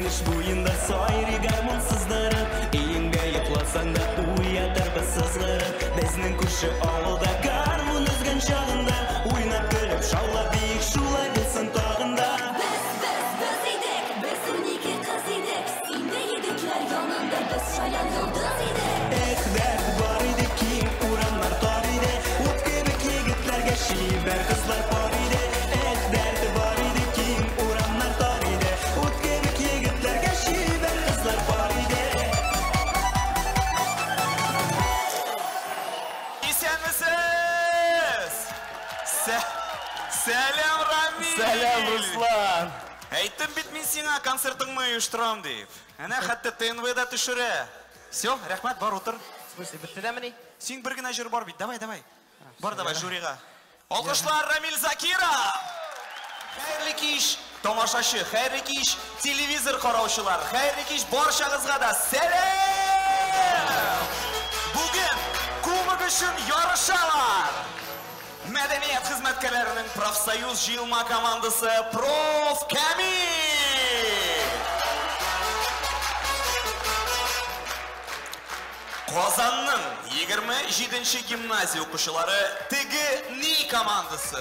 Инеш буенда сайрый гармун сыздырып, өеңдә йокласаң да уятырбыз сызгырып. Безнең күрше авылда гармун өзгән чагында, уйнап көлеп шаулап биек шулай булсын тагын да. Без, без, без идек, без 12 кыз идек. Син дә егетләр янында без шаян йолдыз идек. Эх, дәрт бар иде, киң урамнар тар иде, ут кебек егетләргә чибәр кызлар пар иде. Эх, дәрт бар иде, киң урамнар тар иде, ут кебек егетләргә чибәр кызлар пар иде. Исәнмесез! Сәлам, Рамиль! Сәлам, Руслан! Әйттем бит мин сиңа концертыңны оештырам дип. Әнә хәтта ТНВ-да төшерә. Все, рәхмәт, бар утыр. В смысле, бетте дәмени? Син бер генә җыр бар бит, давай, давай. Бар давай, жюрига. Алкышлар Рамиль Закиров! Хәерле кич, тамашачы, хәерле кич, телевизор караучылар, хәерле кич барчагызга да сәлам! Бүген кубок өчен ярышалар! Мәдәният хезмәткәрләренең профсоюз җыелма командасы Профкамил! Казанның 27-нче гимназия укучылары Теге Ни командасы.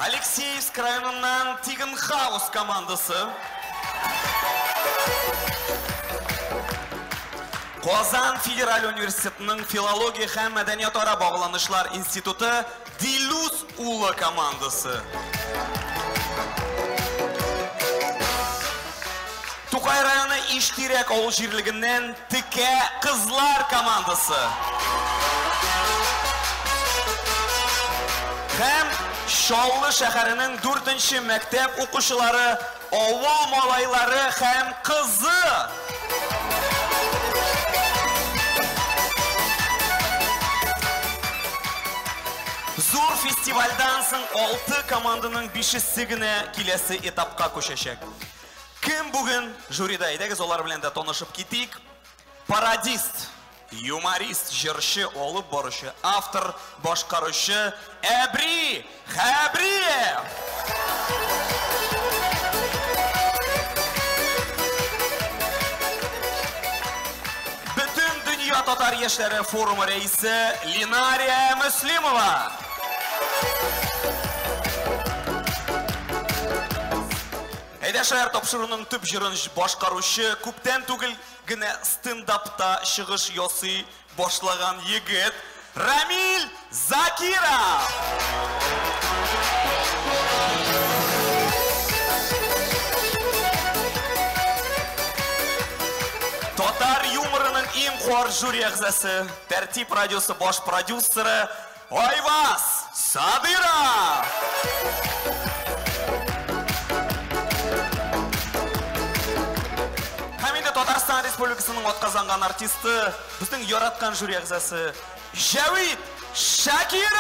Алексеевск районыннан Тигенхаус командасы. Казан Федераль университетының филология һәм мәдәниятара багланышлар институты Дилюс Улы командасы. Тукай районы Иштирәк авыл җирлегеннән Текә кызлар командасы. Һәм Чаллы шәһәренең 4-нче мәктәп укучылары авыл малайлары һәм кызы. Зур фестивальдан соң 6 команданың 5-се генә киләсе этапка күчәчәк. Кем бүген жюрида? Әйдәгез, алар белән дә танышып китик. Пародист, юморист, җырчы, алып баручы, автор, башкаручы Әбри Хәбриев! Бөтен дөнья татар яшьләре форумы рәисе Линария Мөслимова. Әйдә шәһәр тапшыруының төп җырын башкаручы, күптән түгел генә стендапта чыгыш ясый башлаган егет Рамиль Закиров! Татар юморының иң кар жюри әгъзасы, Тәртип радиосы баш продюсеры Айваз Садыров! Һәм инде Татарстан Республикасының атказанган артисты, безнең яраткан жюри әгъзасы Җәвит Шакиров!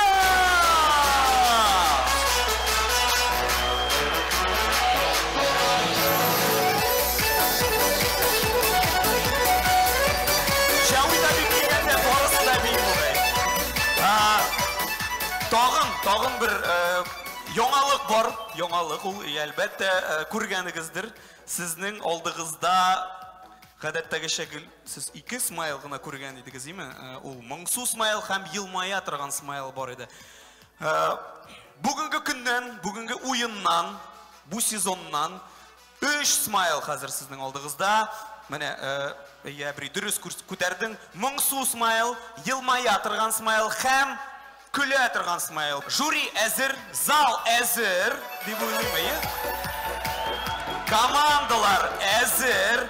Җәвит абый килгәндә барысы да бии бугай. Тагын бер яңалык бар. Яңалык ул, әлбәттә, күргәнегездер. Сезнең алдыгызда гадәттәгечә гел сез ике смайл гына күргән идегез, име? Ул моңсу смайл һәм елмая торган смайл бар иде. Бүгенге көннән, бүгенге уеннан, бу сезоннан 3 смайл хәзер сезнең алдыгызда. Менә, әбри, дөрес күтәрдең. Моңсу смайл, елмая торган смайл һәм көлә торган смайл. Жюри әзер, зал әзер, дип уйлыйм, әйе? Командалар әзер.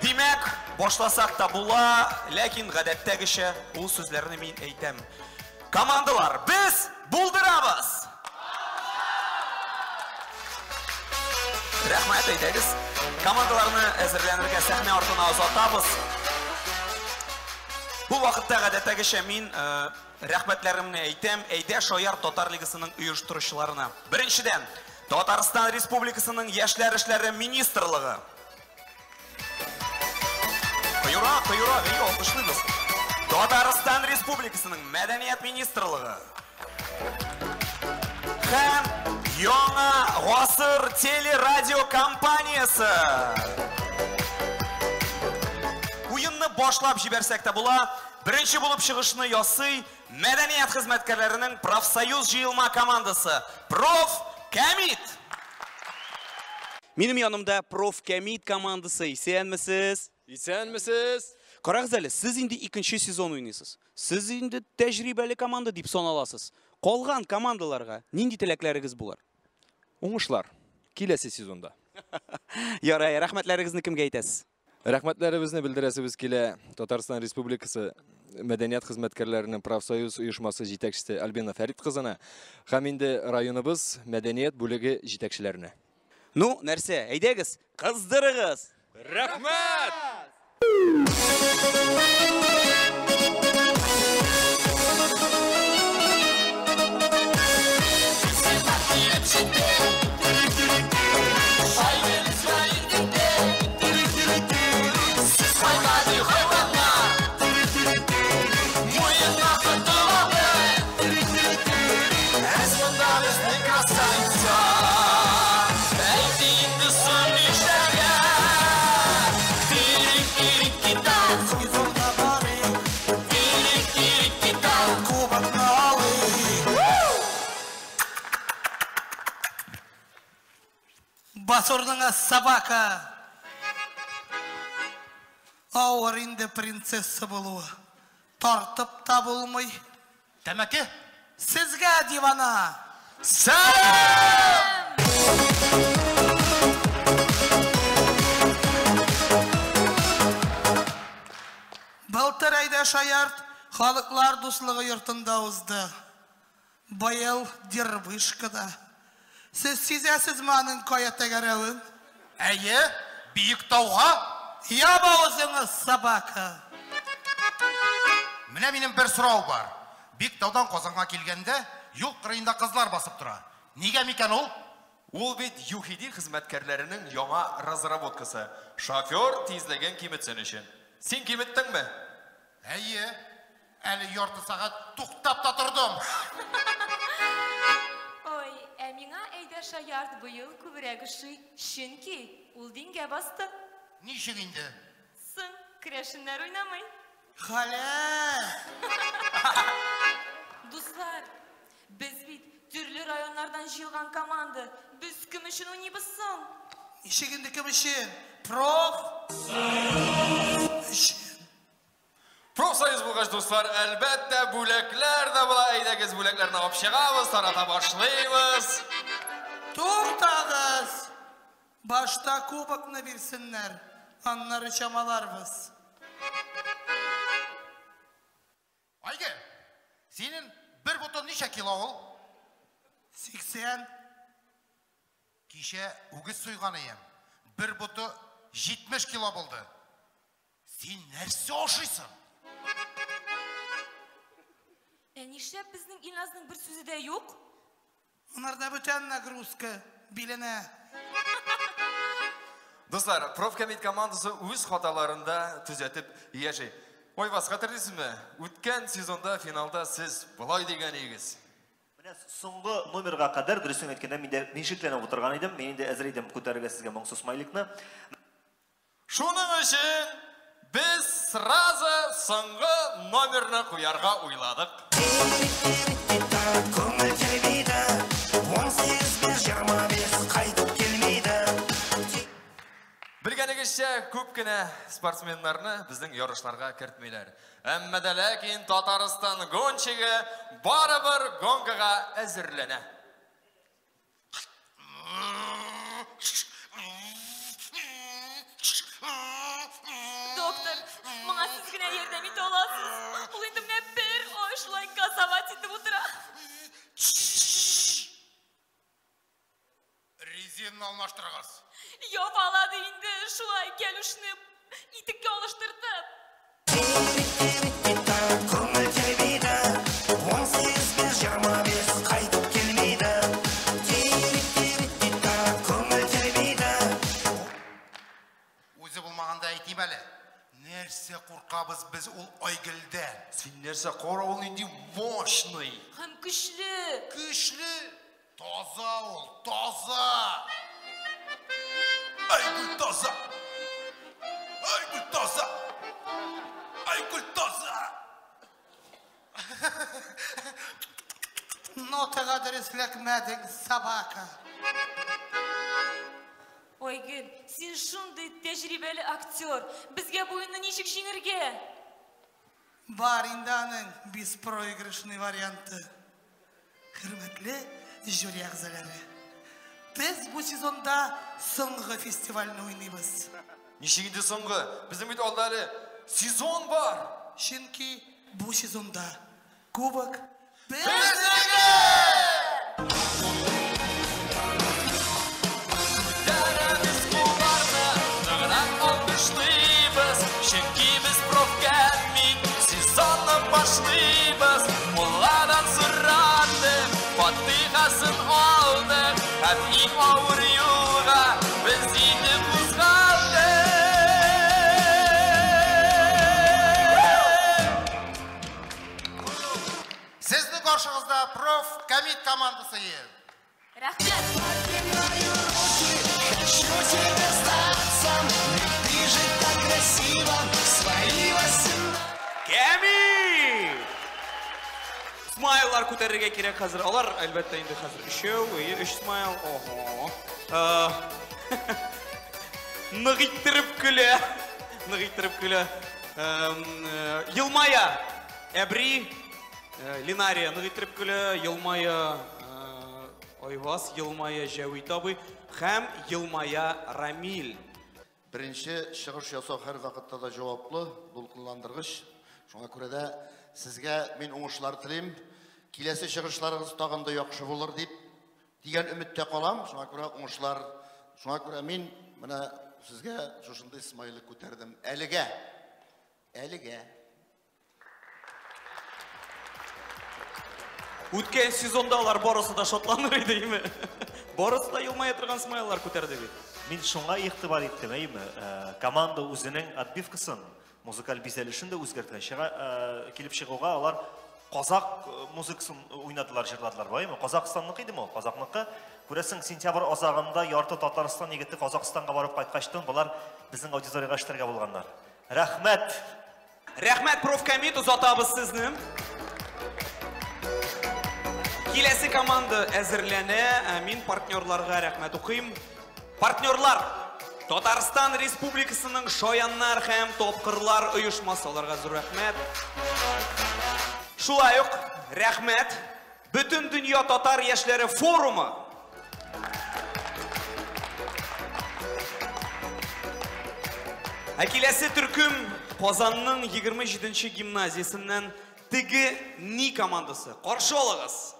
Димәк, башласак та була, ләкин гадәттәгечә ул сүзләрне мин әйтәм. Командалар, без булдырабыз! Рәхмәт, әйдәгез. Командаларны әзерләнергә сәхнә артына озатабыз. Бу вакытта гадәттәгечә мин рәхмәтләремне әйтәм Әйдә Шаяр Татар лигасының оештыручыларына. Беренчедән, Татарстан Республикасының Яшьләр эшләре министрлыгы. Кыюрак, кыюрак, әйе, алкышлыйбыз. Татарстан Республикасының Мәдәният министрлыгы. Һәм яңа Гасыр телерадиокомпаниясе. Уенны башлап җибәрсәк тә була. Беренче булып чыгышны ясый мәдәният хезмәткәрләренең профсоюз җыелма командасы Профкәмит. Минем янымда Профкәмит командасы. Исәнмесез? Исәнмесез? Карагыз әле, сез инде икенче сезон уйныйсыз. Сез инде тәҗрибәле команда дип саналасыз. Калган командаларга нинди теләкләрегез булыр? Уңышлар киләсе сезонда. Ярай, рәхмәтләрегезне кемгә әйтәсез? Рәхмәтләребезне белдерәсебез килә Татарстан Республикасы мәдәният хезмәткәрләренең профсоюз оешмасы җитәкчесе Альбина Фәрит кызына һәм инде районыбыз мәдәният бүлеге җитәкчеләренә. Ну, нәрсә, әйдәгез, кыздырыгыз! Рәхмәт! Басурныңа собака. Авыр инде принцесса булуы. Тартып та булмый. Тәмәке? Сезгә дивана. Сәлам! Былтыр Әйдә шаярт халыклар дуслыгы йортында узды. Быел Дербышкада. Сез сизәсезме аның кая тәгәрәвен? Әйе, биек тауга. Яп авызыңыз, собака. Менә минем бер сорау бар. Биек таудан Казанга килгәндә, юл кырыенда кызлар басып тора. Нигә микән ул? Ул бит ЮХИДИ хезмәткәрләренең яңа разработкасы. Шофер тизлеген киметсен өчен. Син киметтеңме? Әйе. Әле ярты сәгать туктап та тордым. Ой, ә миңа Әйдә шаярт быел күбрәк ошый, чөнки ул дингә басты. Ничек инде? Соң, керәшеннәр уйнамый. Хәләл! Дуслар, без бит төрле районнардан җыелган команда. Без кем өчен уйныйбыз соң? Ничек инде кем өчен? Проф өчен. Профсоюз булгач, дуслар, әлбәттә, бүләкләр дә була. Әйдәгез, бүләкләрне алып чыгабыз, тарата башлыйбыз. Туктагыз! Башта кубокны бирсеннәр, аннары чамаларбыз. Айгөл, синең бер бутын ничә кило ул? 80. Кичә үгез суйган идем. Бер боты 70 кило булды. Син нәрсә ашыйсың? Ә нишләп безнең Илназның бер сүзе дә юк? Монарда бүтән нагрузка биленә. Дуслар, Профкәмит командасы үз хаталарында төзәтеп яши. Ойваз, хәтерлисезме? Үткән сезонда финалда сез болай дигән идегез. Менә соңгы номерга кадәр, дөресен әйткәндә, мин дә шикләнеп утырган идем. Мин инде әзер идем күтәрергә сезгә моңсу смайликны. Шуның өчен без сразу соңгы номерны куярга уйладык. Көңіл тербейді, 18 25 қайтып келмейді. Белгәнегезчә, күп кенә спортсменнарны безнең ярышларга кертмиләр. Әмма дә ләкин Татарстан гонщигы барыбер гонкага әзерләнә. Доктор, моңа сез генә ярдәм итә аласыз. Ул инде менә бер ай шулай газовать итеп утыра. Резинаны алмаштырыгыз. Ябалады инде шулай кәлүшне итеккә алыштыртып. Көңіл тербейді, 18 25 қайтып келмейді. Көңіл тербейді. Үзе булмаганда әйтим әле. Нәрсә куркабыз без ул Айгөлдән? Син нәрсә, кара, ул нинди мощный. Һәм көчле. Көчле. Таза ул, таза! Айгөл таза! Айгөл таза! Айгөл таза! Нотага дөрес эләкмәдең, собака. Айгөл, син шундый тәҗрибәле актер. Безгә бу уенны ничек җиңергә? Бар инде аның беспроигрышный варианты. Хөрмәтле жюри әгъзалары, без бу сезонда соңгы фестивальне уйныйбыз. Ничек инде соңгы? Безнең бит алда әле сезон бар. Чөнки бу сезонда кубок безнеке! Күтәрәбез кулларны, ныграк алкышлыйбыз, чөнки без профкәмит сезонны башлыйбыз. Мулладан сорадык, фатихасын алдык, һәм иң авыр юлга без инде кузгалдык. Сезнең каршыгызда профкомит командасы. Рәхмәт! Хочу тебе сдаться, ведь ты же так красива в свои 18. Кәми! Смайлар күтәрергә кирәк хәзер. Алар, әлбәттә, инде хәзер өчәү, әйе, өч смайл. Ого. Нык иттереп көлә. Нык иттереп көлә. Елмая. Әбри. Линария нык иттереп көлә. Елмая Айваз, елмая Җәвит абый һәм елмая Рамил. Беренче чыгыш ясау һәр вакытта да җаваплы, дулкынландыргыч. Шуңа күрә дә сезгә мин уңышлар телим. Киләсе чыгышларыгыз тагын да яхшы булыр дип дигән өметтә калам. Шуңа күрә уңышлар, шуңа күрә мин менә сезгә шушындый смайлы күтәрдем. Әлегә. Әлегә. Үткән сезонда алар барысы да шатланыр иде, име? Барысы да елмая торган смайлар күтәрде бит. Мин шуңа игътибар иттем, әйеме? Команда үзенең отбивкасын, музыкаль бизәлешен дә үзгәрткән. Чыга, килеп чыгуга алар казак музыкасын уйнадылар, җырладылар, әйеме? Казакъстанныкы идеме ул? Казакныкы. Күрәсең, сентябрь азагында ярты Татарстан егете Казакъстанга барып кайткачтан болар безнең аудиториягә эшләргә булганнар. Рәхмәт! Рәхмәт, профкомит, озатабыз сезне. Киләсе команда әзерләнә. Мин партнерларга рәхмәт укыйм. Партнерлар, Татарстан Республикасының шаяннар һәм тапкырлар оешмасы, аларга зур рәхмәт. Шулай ук рәхмәт Бөтен дөнья татар яшьләре форумы. Ә киләсе төркем Казанның 27-нче гимназиясеннән Теге ни командасы. Каршы алыгыз.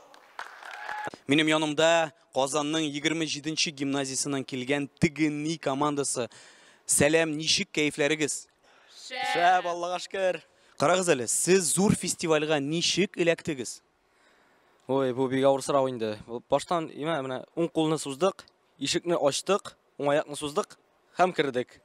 Минем янымда Казанның 27-нче гимназиясеннән килгән Теге ни командасы. Сәлам, ничек кәефләрегез? Шәп, Аллага шөкер. Карагыз әле, сез зур фестивальгә ничек эләктегез? Ой, бу бик авыр сорау инде. Баштан, имә, менә уң кулны суздык, ишекне ачтык, уң аякны суздык һәм кердек.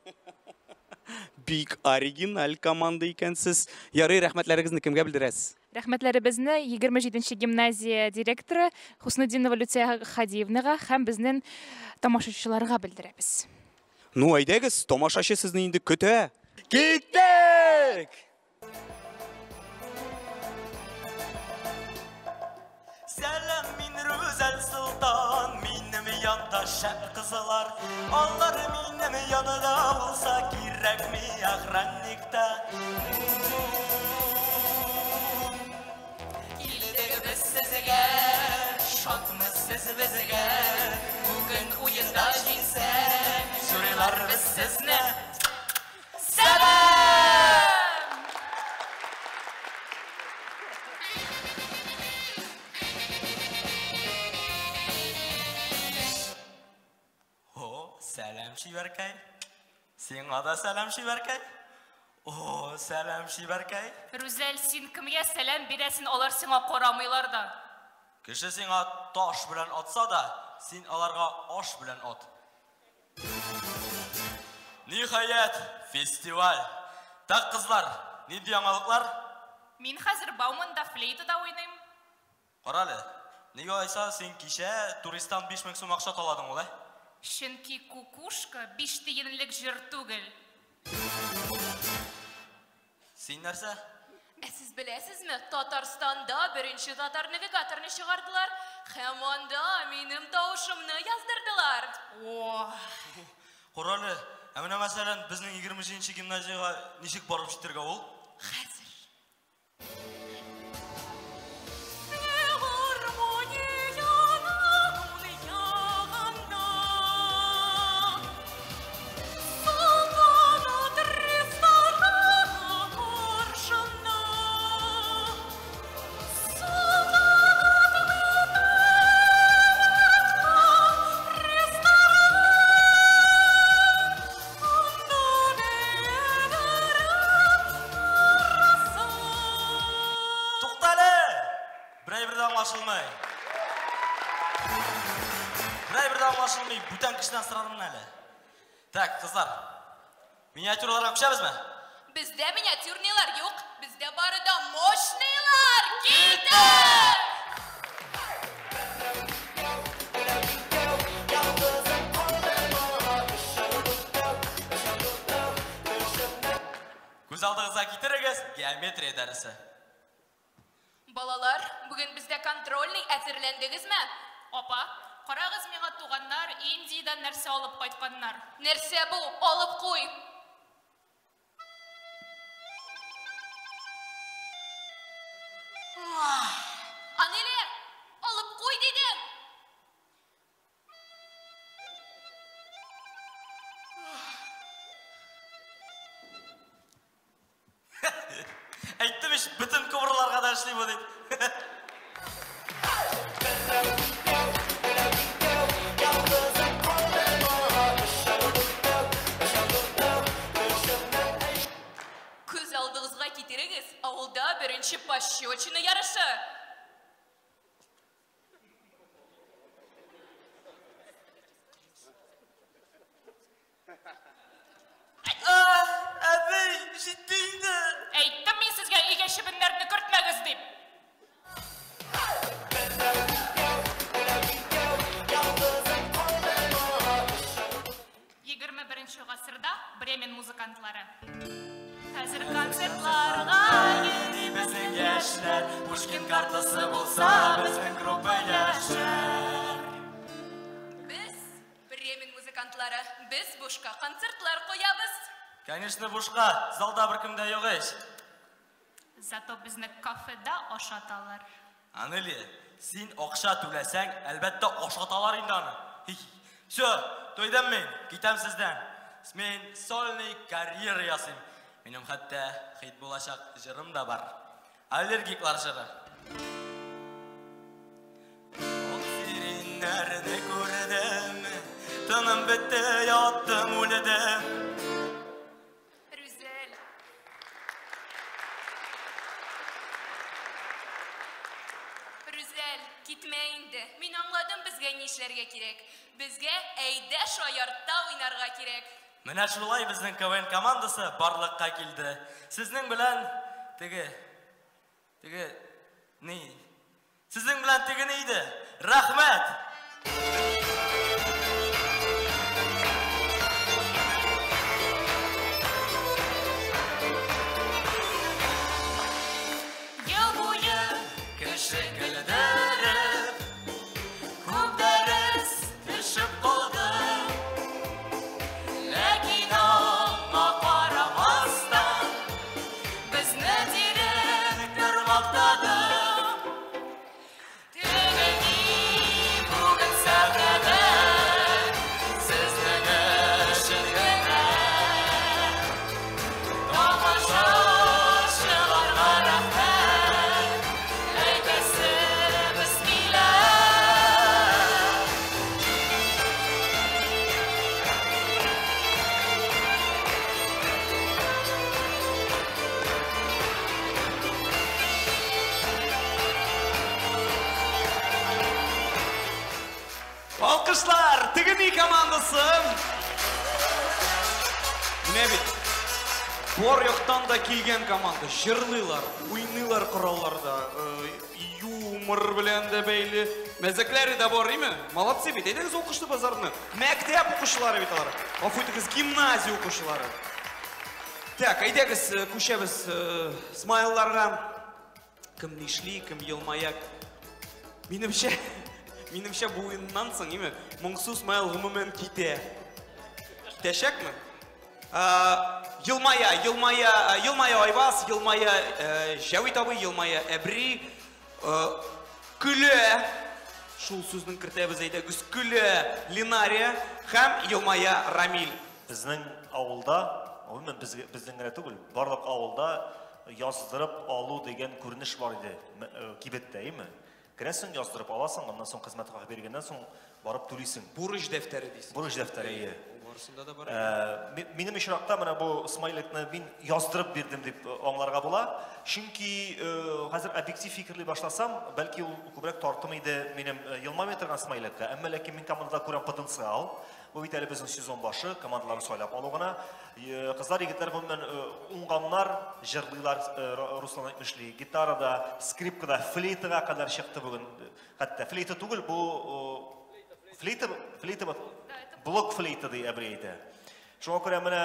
Бик оригиналь команда икәнсез. Ярый, рәхмәтләрегезне кемгә белдерәсез? Рәхмәтләребезне 27-нче гимназия директоры Хуснутдинова Люция Хадиевнага һәм безнең тамашачыларга белдерәбез. Ну, әйдәгез, тамашачы сезне инде көтә. Киттек! Сәлам, мин Рүзәл Солтан, минем янда шәп кызлар. Алар минем янда булса кирәкми охранникта. Килдек без сезгә, шатмыз сез безгә. Бүген уенда җиңсәк, жюрилар без сезне. Сәлам! О, сәлам, чибәркәй. Сиңа да сәлам, чибәркәй. О, сәлам, чибәркәй. Рүзәл, син кемгә сәлам бирәсең, алар сиңа карамыйлар да. Кеше сиңа таш белән атса да, син аларга аш белән ат. Ниһаять, фестиваль. Так, кызлар, нинди яңалыклар? Мин хәзер Бауманда флейтада уйныйм. Кара әле, Нигә алайса син кичә туристтан 5000 сум акча таладың ул, ә? Чөнки кукушка 5 тиенлек җыр түгел. Син нәрсә? Ә сез беләсезме, Татарстанда беренче татар навигаторны чыгардылар. Һәм анда минем тавышымны яздырдылар. О! Кара әле, ә менә мәсәлән, безнең 27 гимназиягә ничек барып җитәргә ул? Хәзер. Туктале! Берәй бер дә аңлашылмый. Берәй бер дә аңлашылмый, бүтән кешедән сорадым әле. Так, кызлар, миниатюраларга күчәбезме? Бездә миниатюрныйлар юк, бездә бары да мощныйлар. Китер! Күз алдыгызга китерегез, геометрия дәресе. Балалар, бүген бездә контрольный әзерләндегезме? Апа, карагыз миңа туганнар Индиядән нәрсә алып кайтканнар. Нәрсә бу? Алып куй. Анелия, алып куй дидем. Әйттем ич, бөтен кобраларга да эшли бу дип. Күз алдыгызга китерегез, авылда беренче пощечина ярышы. Әбей, җитте инде. Әйттем мин сезгә өйгә чебеннәрне кертмәгез дип. Егерме беренче гасырда Бремен музыкантлары. Хәзер концертларга йөри безнең яшьләр, Пушкин картасы булса, безнең группа яшәр. Без Бремен музыкантлары, без бушка концертлар куябыз. Конечно, бушка, залда беркем дә юк ич. Зато безне кафеда ашаталар. Анелия, син акча түләсәң, әлбәттә ашаталар инде аны. Все, туйдым мин, китәм сездән. Мин сольный карьера ясыйм. Минем хәтта хит булачак җырым да бар. Аллергиклар җыры. Ак сиреннәрне күрдем, тыным бетте, яттым, үлдем. Рүзәл. Рүзәл, китмә инде. Мин аңладым безгә ни эшләргә кирәк. Безгә әйдә шаяртта уйнарга кирәк. Менә шулай безнең КВН командасы барлыкка килде. Сезнең белән теге ни? Сезнең белән теге ни иде? Рәхмәт! Ел буе кеше көлдереп, күп дәрес төшеп калды. Ләкин аңа карамастан, безне директор мактады. Теге ни бүген сәхнәдә, сезнең өчен генә. Тамашачыларга рәхмәт әйтәсебез килә. Алкышлар, Тегени командасы. Менә бит, бар яктан да килгән команда, җырлыйлар, уйныйлар коралларда, ию, юмор белән дә бәйле. Мәзәкләре дә бар, име? Молодцы бит. Әйдәгез алкышлы базарны. Мәктәп укучылары бит алар. Гафу итегез, гимназия укучылары. Так, әйдәгез, күчәбез смайлларга. Кем нишли, кем елмая. Минемчә, минемчә бу уеннан соң, име, моңсу смайл гомумән китә. Китәчәкме? Елмая, елмая, елмая Айваз, елмая Җәвит абый, елмая Әбри, көлә, шул сүзнең кертәбез әйдәгез, көлә Линария һәм елмая Рамиль. Безнең авылда, гомумән безнең генә түгел, барлык авылда яздырып алу дигән күренеш бар иде кибеттә, әйме? Керәсең, яздырып аласың, аннан соң хезмәт хакы биргәннән соң барып түлисең. Бурыч дәфтәре дисең. Бурыч дәфтәре, әйе. Барысында да бар. Минем очракта менә бу смайликны мин яздырып бирдем дип аңларга була. Чөнки хәзер объектив фикерли башласам, бәлки ул күбрәк тартым иде минем елмаймый торган смайликка. Әмма ләкин мин командада күрәм потенциал. Бу бит әле безнең сезон башы, командаларны сайлап алу гына. Кызлар, егетләр гомумән уңганнар, җырлыйлар, Руслан әйтмешли, гитарада, скрипкада, флейтага кадәр чыкты бүген. Хәтта флейта түгел, бу флейта, флейта блок флейта ди Әбри әйтә. Шуңа күрә менә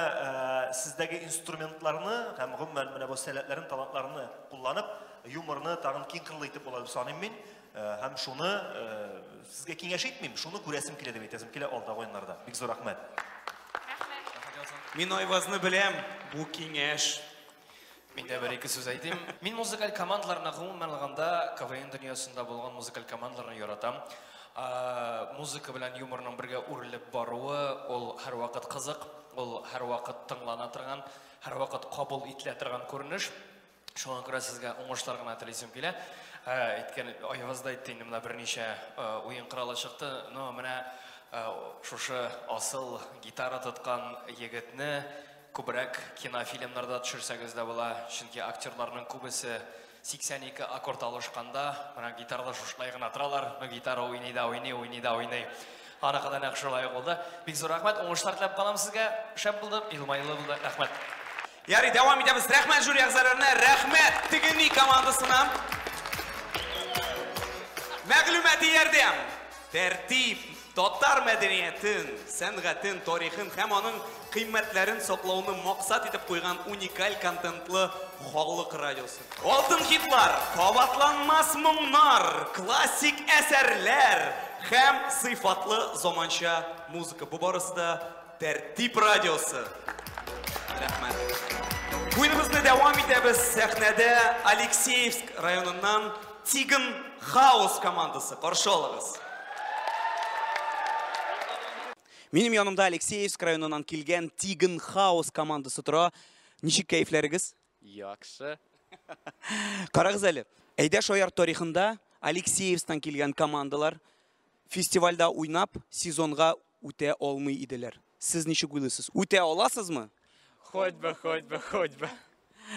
сездәге инструментларны һәм гомумән менә бу сәләтләрен, талантларны кулланып, юморны тагын киң кырлы итеп була дип саныйм мин. Һәм шуны сезгә киңәш итмим, шуны күрәсем килә дип әйтәсем килә алдагы уеннарда. Бик зур рәхмәт. Мин Айвазны беләм, бу киңәш. Мин дә бер-ике сүз әйтим. Мин музыкаль командаларны гомумән алганда КВН дөньясында булган музыкаль командаларны яратам. Музыка белән юморның бергә үрелеп баруы ул һәрвакыт кызык, ул һәрвакыт тыңлана торган, һәрвакыт кабул ителә торган күренеш. Шуңа күрә сезгә уңышлар гына телисем килә. Әйткән Айваз да әйтте инде, менә берничә уен коралы чыкты. Но менә шушы асыл гитара тоткан егетне күбрәк кинофильмнарда төшерсәгез дә була, чөнки актерларның күбесе 82 аккорд алышканда, менә гитарада шушылай гына торалар, но гитара уйный да уйный, уйный да уйный. Аныкы да нәкъ шулай булды. Бик зур рәхмәт, уңышлар теләп калам сезгә. Шәп булды, елмаюлы булды. Рәхмәт. Ярый, дәвам итәбез. Рәхмәт жюри әгъзаларына, рәхмәт Тегени командасына. Мәгълүмати ярдәм, тәртип, татар мәдәниятен, сәнгатен, тарихын һәм аның кыйммәтләрен саклауны максат итеп куйган уникаль контентлы халык радиосы. Алтын хитлар, кабатланмас моңнар, классик әсәрләр һәм сыйфатлы заманча музыка. Бу барысы да Тәртип радиосы. Рәхмәт. Уеныбызны дәвам итәбез. Сәхнәдә Алексеевск районыннан Тигн Хаус командасы. Каршы алыгыз. Минем янымда Алексеевск районыннан килгән Тигн Хаус командасы тора. Ничек кәефләрегез? Яхшы. Карагыз әле. Әйдә шаяр тарихында Алексеевсктан килгән командалар фестивальдә уйнап сезонга үтә алмый иделәр. Сез ничек уйлыйсыз? Үтә аласызмы? Хоть бы, хоть бы, хоть бы.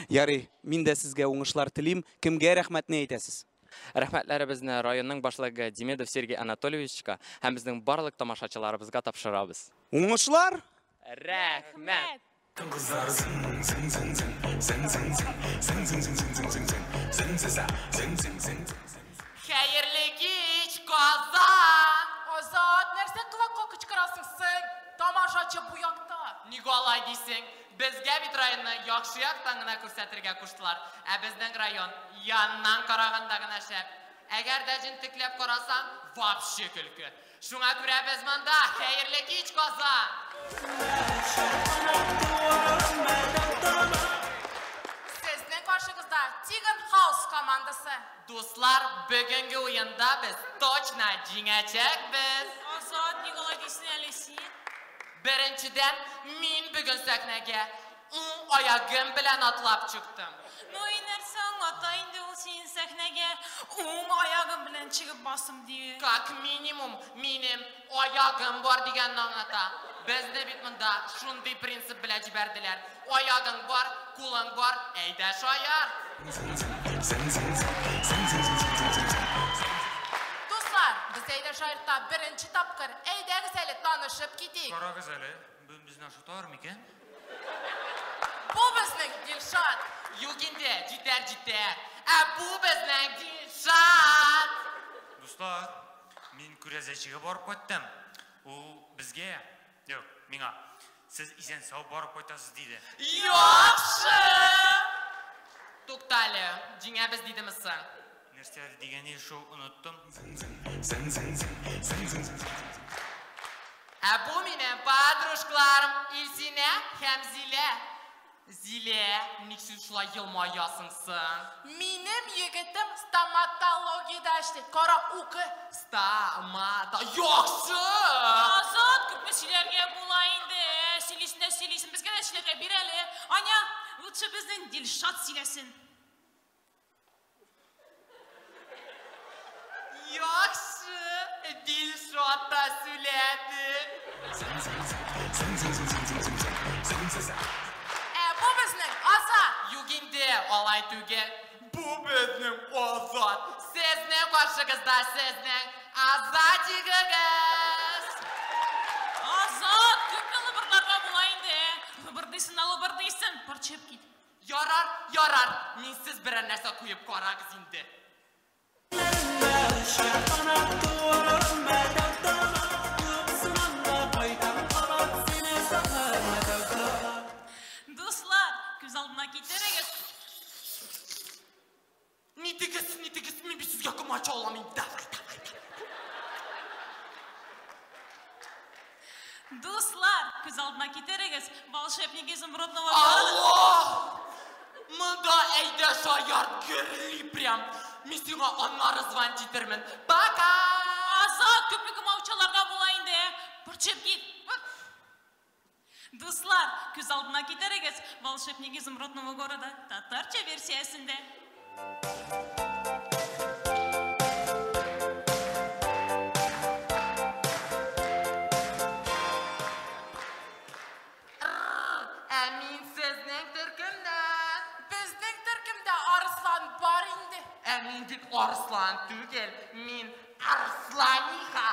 Ярый, мин дә сезгә уңышлар телим. Кемгә рәхмәтне әйтәсез? Рәхмәтләребезне районның башлыгы Демидов Сергей Анатольевичка һәм безнең барлык тамашачыларыбызга тапшырабыз. Уңышлар! Рәхмәт! Кызлар зың зың зың зың зың зың зың зың зың зың зың зың зың зың зың зың зың зың зың. Хәерле кич, Казан! Азат, нәрсә колакка кычкырасың син? Тамашачы бу якта. Ник алай дисең? Безгә бит районны яхшы яктан гына күрсәтергә куштылар. Ә безнең район яннан караганда гына шәп. Әгәр дә җентекләп карасаң, вообще көлке. Шуңа күрә без монда. Хәерле кич, Казан! Сезнең каршыгызда Тигн Хаус командасы. Дуслар, бүгенге уенда без точно җиңәчәкбез. Азат, ник алай дисең әле син? Беренчедән, мин бүген сәхнәгә уң аягым белән атлап чыктым. Ну и нәрсә аңлата инде ул синең сәхнәгә уң аягым белән чыгып басым дип? Как минимум, минем аягым бар дигәнне аңлата. Безне бит монда шундый принцип белән җибәрделәр. Аягың бар, кулың бар, әйдә шаяр. Дуслар, без әйдә шаярта беренче тапкыр. Әйдәгез әле танышып китик. Карагыз әле, бүген безне ашаталар микән? Бу безнең Дилшат. Юк инде, җитәр, җитәр. Ә бу безнең Дилшат. Дилшат! Дуслар, мин күрәзәчегә барып кайттым. Ул безгә, юк, миңа, сез исән-сау барып кайтасыз диде. Яхшы! Туктале, җиңәбез дидеме соң? Нәрсә дигән иде шул, оныттым. Ә бу минем подружкаларым Илсинә һәм Зилә. Зилә, ник син шулай елмаясың соң? Минем егетем стоматологиядә эшли. Кара, укы. Стомата... Яхшы! Азат, күпме сөйләргә була инде. Сөйлисең дә сөйлисең, безгә дә сөйләргә бир әле. Аня, лучше безнең Дилшат сөйләсен. Яхшы! Дилшат та сөйләде. Ә бу безнең Азат. Юк инде, алай түгел. Бу безнең Азат. Сезнең каршыгызда сезнең Азатигыгыз. Азат, күпме лыбырдарга була инде. Лыбырдыйсың да лыбырдыйсың. Бар чыгып кит. Ярар, ярар. Минсез берәр нәрсә куеп карагыз инде. Дуслар, күз алдына китерегез. Ни тигез, ни тигез, мин бит сезгә комачауламыйм. Давай, давай, давай. Дуслар, күз алдына китерегез. Волшебник изумрудного города. Аллах! Монда әйдә шаярт гөрли прям. Мин сиңа аннары звонить итермен. Пока! Азат, күпме комаучаларга була инде. Бар чыгып кит. Дуслар, күз алдына китерегез. Волшебник изумрудного города татарча версиясендә. Ә мин сезнең төркемнән. Безнең төркемдә Арыслан бар инде. Ә мин бит Арыслан түгел, мин Арсланиха.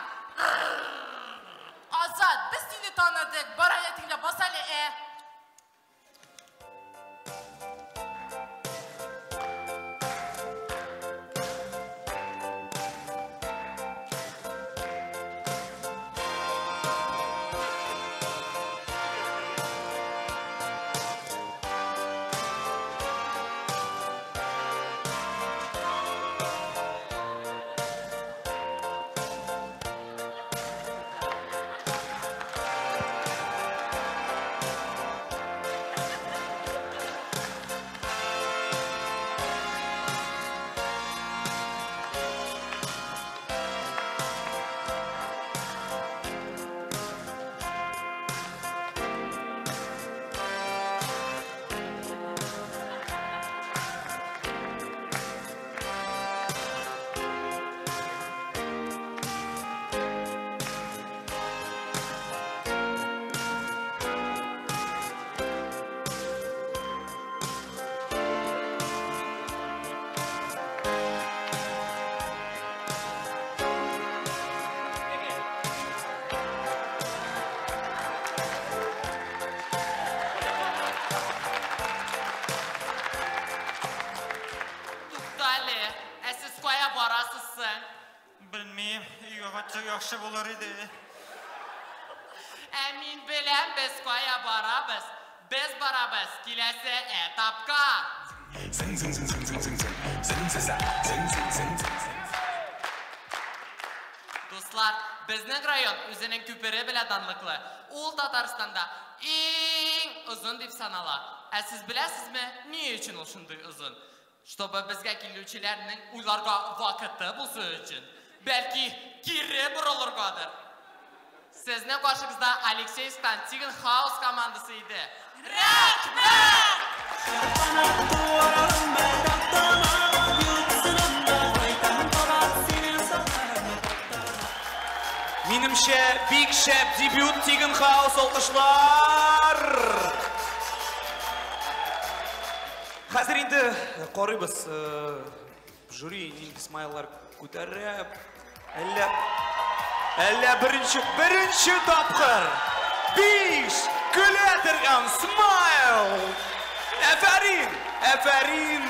Азат, без сине таныдык. Бар әле тыңла, бас әле, ә. Туктале, ә сез кая барасыз соң? Белмим, өйгә кайтсак яхшы булыр иде. Ә мин беләм, без кая барабыз. Без барабыз киләсе этапка. Дуслар, безнең район үзенең күпере белән данлыклы. Ул Татарстанда иң озын дип санала. Ә сез беләсезме, ни өчен ул шундый озын? Чтобы безгә килүчеләрнең уйларга вакыты булсын өчен. Бәлки кире борылыргадыр. Сезнең каршыгызда Алексеевскан Тигенхаус командасы иде. Рәхмәт! Минемчә, бик шәп дебют Тигенхаус, алкышлар! Хәзер инде карыйбыз, жюри нинди смайллар күтәрә. Әллә әллә беренче беренче тапкыр 5 көлә торган смайл. Әфәрин, әфәрин.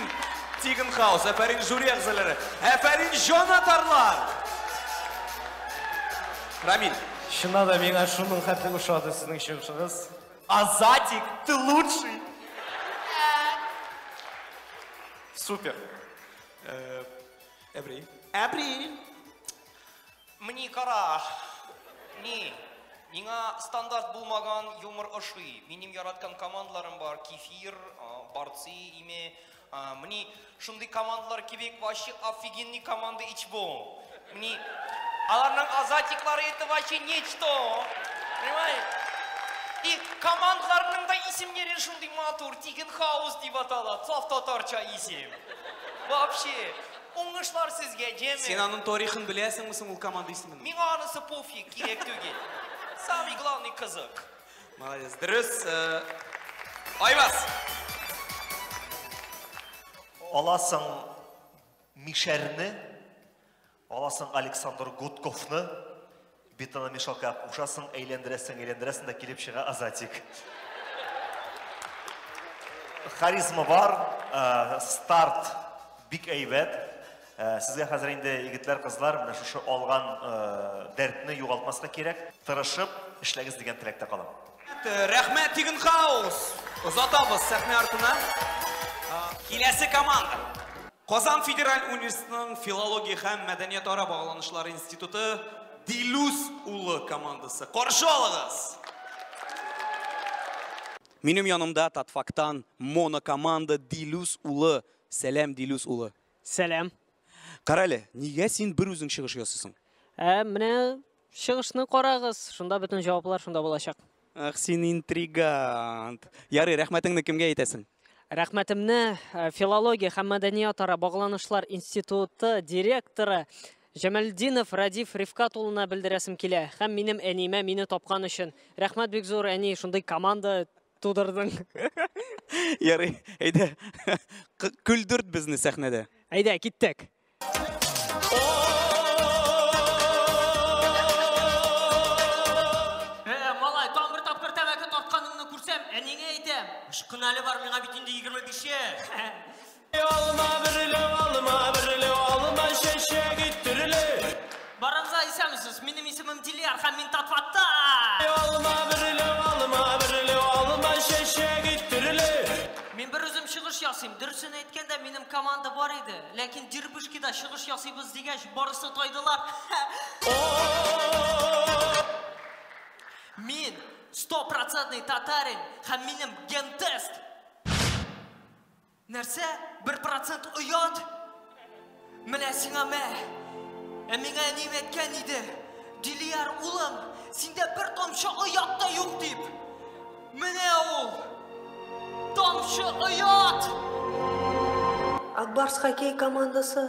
Тиген Хаус, афәрин жюри әгъзалары, афәрин җанатарлар! Рамил. Чыннан да миңа шуның хәтле ошады сезнең чыгышыгыз. Азатик, ты лучший! Супер. Әбри. Әбри. Мне кара. Ни, миңа стандарт булмаган юмор ошый. Минем яраткан командаларым бар. Кефир, Борцы, име. Мне шундый командалар кебек вообще офигенный команда ичбо. Мне аларның азатиклары это вообще нечто. Понимаешь? И командаларның да исемнәре шундый матур, Тиген Хаус дип атала, саф татарча исем. Вообще, уңышлар сезгә, җәме. Син аның тарихын беләсеңме соң ул команда исемен? Миңа анысы пофиг, кирәк түгел. Самый главный кызык. Молодец. Дөрес. Айваз. Аласың Мишәрне, аласың Александр Гудковны, бетономешалка кушасың, әйләндерәсең, әйләндерәсең дә килеп чыга Азатик. Харизма бар, старт бик әйбәт. Сезгә хәзер инде егетләр, кызлар, менә шушы алган дәртне югалтмаска кирәк. Тырышып эшләгез дигән теләктә калам. Рәхмәт, Тиген Хаус. Озатабыз сәхнә артына. Киләсе команда. Казан федераль университетының филология һәм мәдәниятара багланышлары институты Дилүс улы командасы. Каршы алыгыз. Минем янымда Татфактан монокоманда Дилүс улы. Сәлам, Дилүс улы. Сәлам. Кара әле, нигә син бер үзең чыгыш ясыйсың? Менә чыгышны карагыз, шунда бөтен җаваплар шунда булачак. Ах, син интригант. Ярый, рәхмәтеңне кемгә әйтәсең? Рәхмәтемне филология һәм мәдәниятара багланышлар институты директоры Җамалдинов Радиф Рифкат улына белдерәсем килә. Һәм минем әниемә мине тапкан өчен. Рәхмәт бик зур, әни, шундый команда тудырдың. Ярый, әйдә, көлдерт безне сәхнәдә. Әйдә, киттек. Малай, тагын бер тапкыр тәмәке тартканыңны күрсәм, әниңә әйтәм. Ышкын әле бар, миңа бит инде 25 яшь. Алма берле, алма берле, алма чәчәге төрле. Барыгызга исәнмесез, минем исемем Дилияр һәм мин Татфакта. Алма берле, алма берле, алма чәчәге төрле. Мин бер үзем чыгыш ясыйм. Дөресен әйткәндә, минем команда бар иде. Ләкин Дербышкида чыгыш ясыйбыз дигәч, барысы тайдылар. Мин стопроцентный татарин һәм минем гентест. Нәрсә? 1% оят? Менә сиңа мә. Ә миңа әнием әйткән иде. Дилияр, улым, синдә бер тамчы оят та юк дип. Менә ул. Тамчы оят! Акбарс хоккей командасы.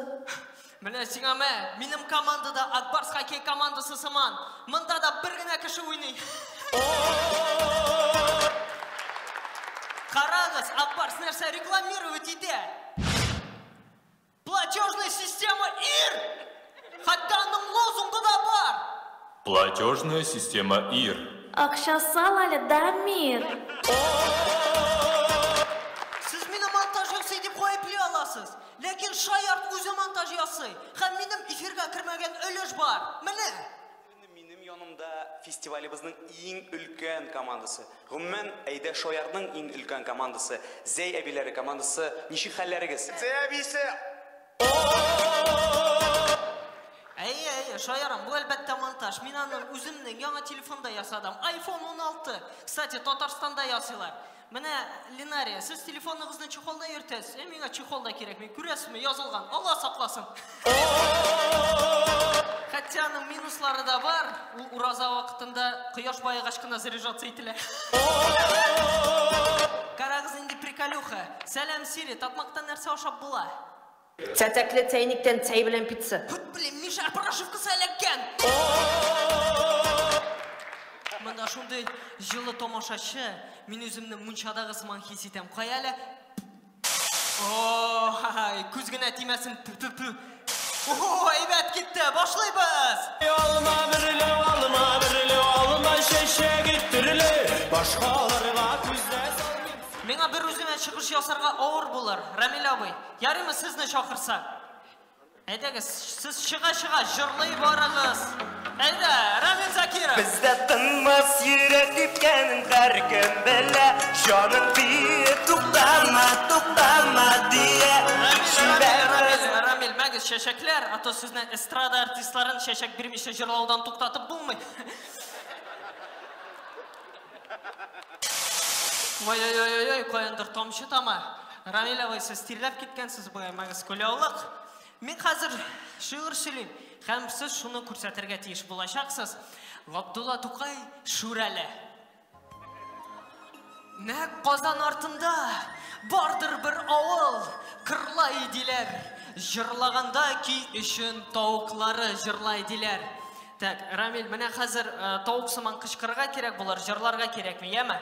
Менә сиңа мә, минем командада Акбарс хоккей командасы сыман. Монда да бер генә кеше уйный. Карагыз, Акбарс нәрсә рекламировать итә? Платежная система ИР! Хәтта аның лозунгы да бар. Платежная система ИР. Акча сал әле, Дамир. Сез мине монтаж ясый дип гаепли аласыз. Ләкин Шаярт үзе монтаж ясый. Һәм минем эфирга кермәгән өлеш бар. Менә. Минем янымда фестивалебезнең иң өлкән командасы. Гомумән, әйдә Шаяртның иң өлкән командасы, Зәй әбиләре командасы. Ничек хәлләрегез? Зәй әбисе. Әйе, әйе, Шаярым, бу әлбәттә монтаж. Мин аны үземнең яңа телефонда ясадым. iPhone 16. Кстати, Татарстанда ясыйлар. Менә, Ленария, сез телефоныгызны чехолда йөртәсез. Миңа чехол да кирәкми. Күрәсезме, язылган. Алла сакласын. Хәтта аның минуслары да бар. Ул ураза вакытында кояш баегач кына заряжаться ителә. Карагыз инде приколюха. Сәлам, Сири, татмактан нәрсә ашап була? Чәчәкле чәйнектән чәй белән пицца. Хут, блин, Мишәр прошивкасы эләккән. Монда шундый җылы тамашачы, мин үземне мунчадагы сыман хис итәм. Кая әле? О, ха-ха, күз генә тимәсен. Тү-тү-тү. О, әйбәт китте, башлыйбыз. Алма берле, алма берле, алма чәчәге төрле. Башкаларга күз дә салмыйм. Миңа бер үземә чыгыш ясарга авыр булыр, Рамил абый. Ярыймы сезне чакырсак? Әйдәгез, сез чыга-чыга җырлый барыгыз. Әйдә, Рамил Закиров. Бездә тынмас йөрәк типкәнен һәркем белә. Җаным тиеп, туктама, туктама дия. Рамил, Рамил, Рамил, мәгез чәчәкләр, а то сезне эстрада артистларын чәчәк бирмичә җырлаудан туктатып булмый. Ой-ой-ой-ой, каяндыр тамчы тама. Рамил абый, сез тирләп киткәнсез бугай, мәгез кулъяулык. Мин хәзер шигырь сөйлим, һәм сез шуны күрсәтергә тиеш булачаксыз. Габдулла Тукай Шүрәле. Нәкъ Казан артында бардыр бер авыл, Кырлай диләр. Җырлаганда көй өчен тавыклары җырлай диләр. Так, Рамил, менә хәзер тавык сыман кычкырырга кирәк булыр, җырларга кирәкми, яме?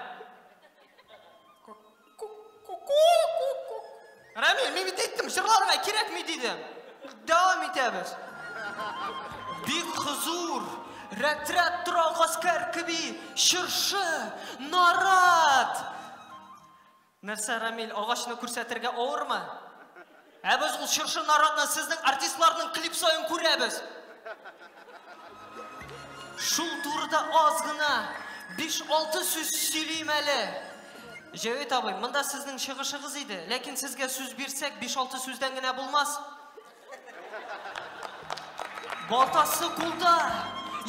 Рамил, мин бит әйттем, җырларга кирәкми дидем. Дәвам итәбез. Бик хозур, рәт-рәт тора гаскәр кеби, чыршы, нарат. Нәрсә, Рамил, агачны күрсәтергә авырмы? Ә без ул чыршы наратны сезнең артистларның клип саен күрәбез. Шул турыда аз гына 5-6 сүз сөйлим әле. Җәвит абый, монда сезнең чыгышыгыз иде, ләкин сезгә сүз бирсәк, 5-6 сүздән генә булмас. Балтасы кулда,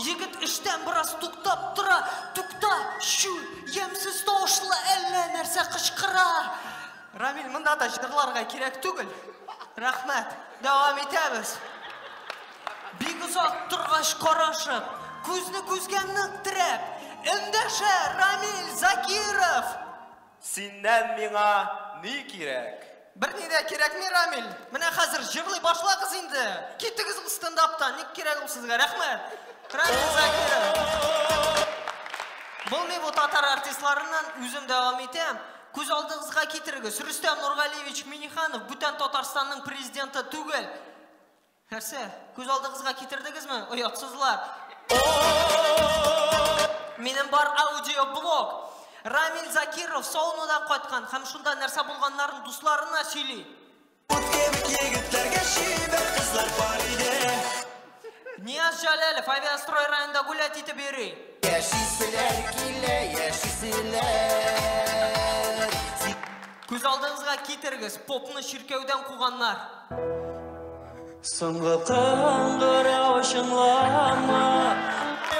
егет эштән бераз туктап тора, тукта, чү, ямьсез тавышлы әллә нәрсә кычкыра. Рамил, монда да җырларга кирәк түгел. Рәхмәт, дәвам итәбез. Бик озак торгач карашып, күзне күзгә нык терәп, эндәшә Рамил Закиров. Синнән миңа ни кирәк? Берни дә кирәкми, Рамил. Менә хәзер җырлый башлагыз инде. Китегез ул стендаптан, ник кирәк ул сезгә? Рәхмәт. Рамил Закиров. Булмый бу татар артистларыннан, үзем дәвам итәм. Күз алдыгызга китерегез. Рөстәм Нургалиевич Минниханов бүтән Татарстанның президенты түгел. Нәрсә? Күз алдыгызга китердегезме? Оятсызлар. Минем бар аудиоблог. Рамил Закиров саунадан кайткан һәм шунда нәрсә булганнарын дусларына сөйли. Нияз Җәләлов авиастрой районында гулять итеп йөри. Яшиселәр килә, яшиселәр. Күз алдыгызга китерегез, попны чиркәүдән куганнар. Соңгы кыңгырау чыңлама.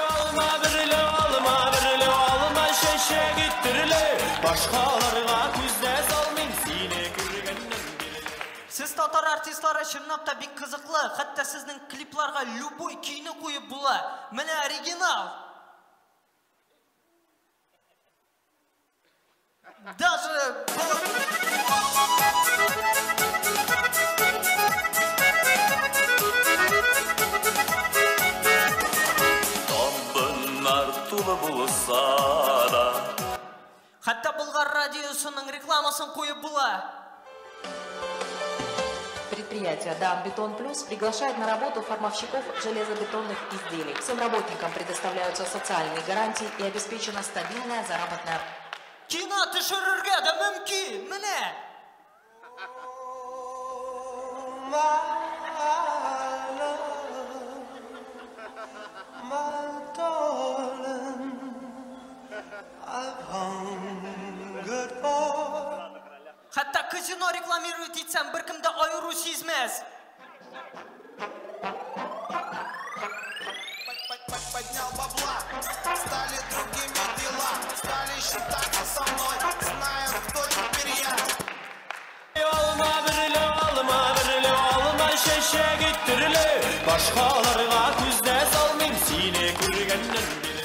Алма берле, алма берле, алма чәчәк иттерле. Башкаларга күз дә салмыйм, сине күргәннән бирле. Сез татар артистлары чынлап та бик кызыклы. Хәтта сезнең клипларга любой көйне куеп була. Менә оригинал. Даже Табыннар тулы булса да. Хәтта Болгар радиосының рекламасын куеп була. Предприятие «Дан Бетон Плюс» приглашает на работу формовщиков железобетонных изделий. Всем работникам предоставляются социальные гарантии и обеспечена стабильная заработная. Кино төшерергә дә мөмкин, менә. Хәтта казино рекламировать итсәм, беркем дә аеру сизмәс. Поднял бабла, стали другими дела, стали считаться со мной, знают, кто теперь я. Алма берле, алма берле, алма чәчәк иттерле. Башкаларга күз дә салмыйм, сине күргәннән бирле.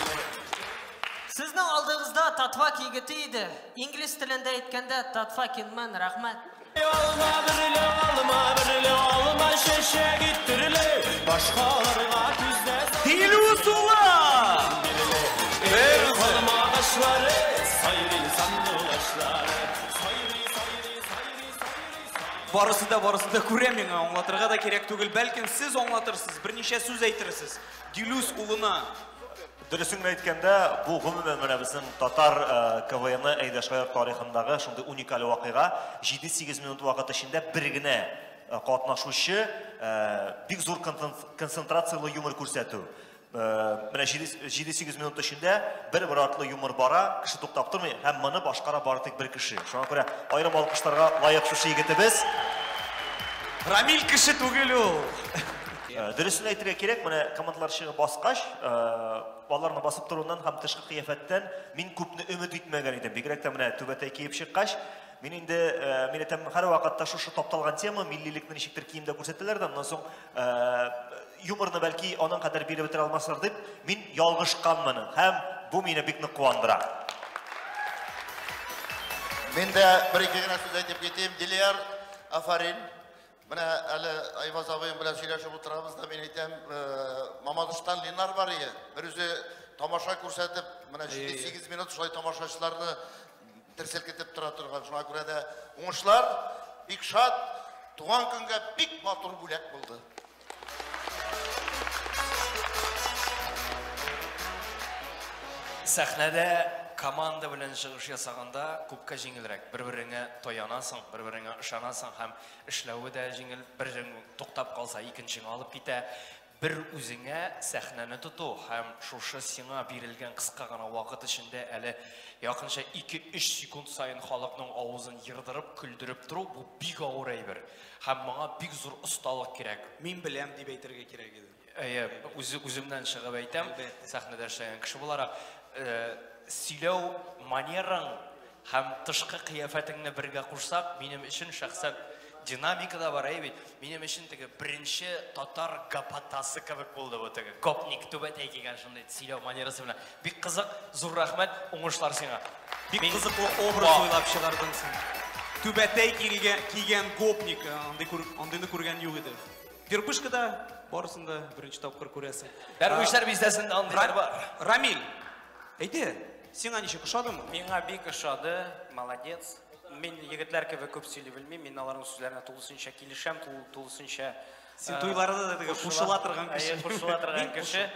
Сезнең алдыгызда Татфак егете иде. Инглиз телендә әйткәндә Татфакин мен, рәхмәт. Алма берле, алма берле, алма чәчәк иттерле. Башкаларга күз дә Дилүс улы! Бер алма агачлары, сайрый сандугачлары. Сайрый, сайрый, сайрый, сайрый. Барысы да, барысы да күрә миңа, аңлатырга да кирәк түгел. Бәлкем сез аңлатырсыз, берничә сүз әйтерсез. Дилүс улына. Дөресен генә әйткәндә, бу гомумән менә безнең татар КВН Әйдә шаяр тарихындагы шундый уникаль вакыйга. 7-8 минут вакыт эчендә бер генә катнашучы бик зур концентрацияле юмор күрсәтү. Менә 7-8 минут эчендә бер-бер артлы юмор бара, кеше туктап тормый һәм моны башкара бары тик бер кеше. Шуңа күрә аерым алкышларга лаек шушы егетебез. Рамил кеше түгел ул. Дөресен әйтергә кирәк, менә командалар чыгып баскач, аларны басып торуыннан һәм тышкы кыяфәттән мин күпне өмет итмәгән идем. Бигрәк тә менә түбәтәй киеп чыккач, мин инде, мин әйтәм, һәрвакытта шушы тапталган тема, миллилекне ничектер киемдә күрсәтәләр дә, аннан соң юморны бәлки аның кадәр биреп бетерә алмаслар дип, мин ялгышканмын һәм бу мине бик нык куандыра. Мин дә бер-ике генә сүз әйтеп китим. Дилияр, афарин. Менә әле Айваз абыем белән сөйләшеп утырабыз да, мин әйтәм, Мамадыштан Ленар бар иде. Бер үзе тамаша күрсәтеп, менә 7-8 минут шулай тамашачыларны терселкетеп тора торган. Шуңа күрә дә уңышлар, бик шат, туган көнгә бик матур бүләк булды. Сәхнәдә команда белән чыгыш ясаганда күпкә җиңелрәк. Бер-береңә таянасың, бер-береңә ышанасың һәм эшләве дә җиңел. Бер җиң туктап калса, икенчең алып китә. Бер үзеңә сәхнәне тоту һәм шушы сиңа бирелгән кыска гына вакыт эчендә әле якынча ике-өч секунд саен халыкның авызын ердырып, көлдереп тору бу бик авыр әйбер. Һәм моңа бик зур осталык кирәк. Мин беләм дип әйтергә кирәк иде. Әйе, үземнән чыгып әйтәм, сәхнәдә эшләгән кеше буларак, сөйләү манераң һәм тышкы кыяфәтеңне бергә кушсак, минем өчен шәхсән динамика да бар, әйе бит. Минем өчен теге беренче татар гапатасы кебек булды бу теге. Гопник түбәтәй кигән шундый сөйләү манерасы белән. Бик кызык, зур рәхмәт, уңышлар сиңа. Бик кызыклы образ уйлап чыгардың син. Түбәтәй кигән гопник, андыйны күргән юк иде. Вербышкада барысын да беренче тапкыр күрәсең. Дәрвишләр бистәсендә андыйлар бар. Рамил, әйдә, сиңа ничек ошадымы? Миңа бик ошады, молодец. Мин егетләр кебек күп сөйли белмим, мин аларның сүзләренә тулысынча килешәм, тулысынча, Син туйларда да теге кушыла торган кеше. Әйе, кушыла торган Мин кеше.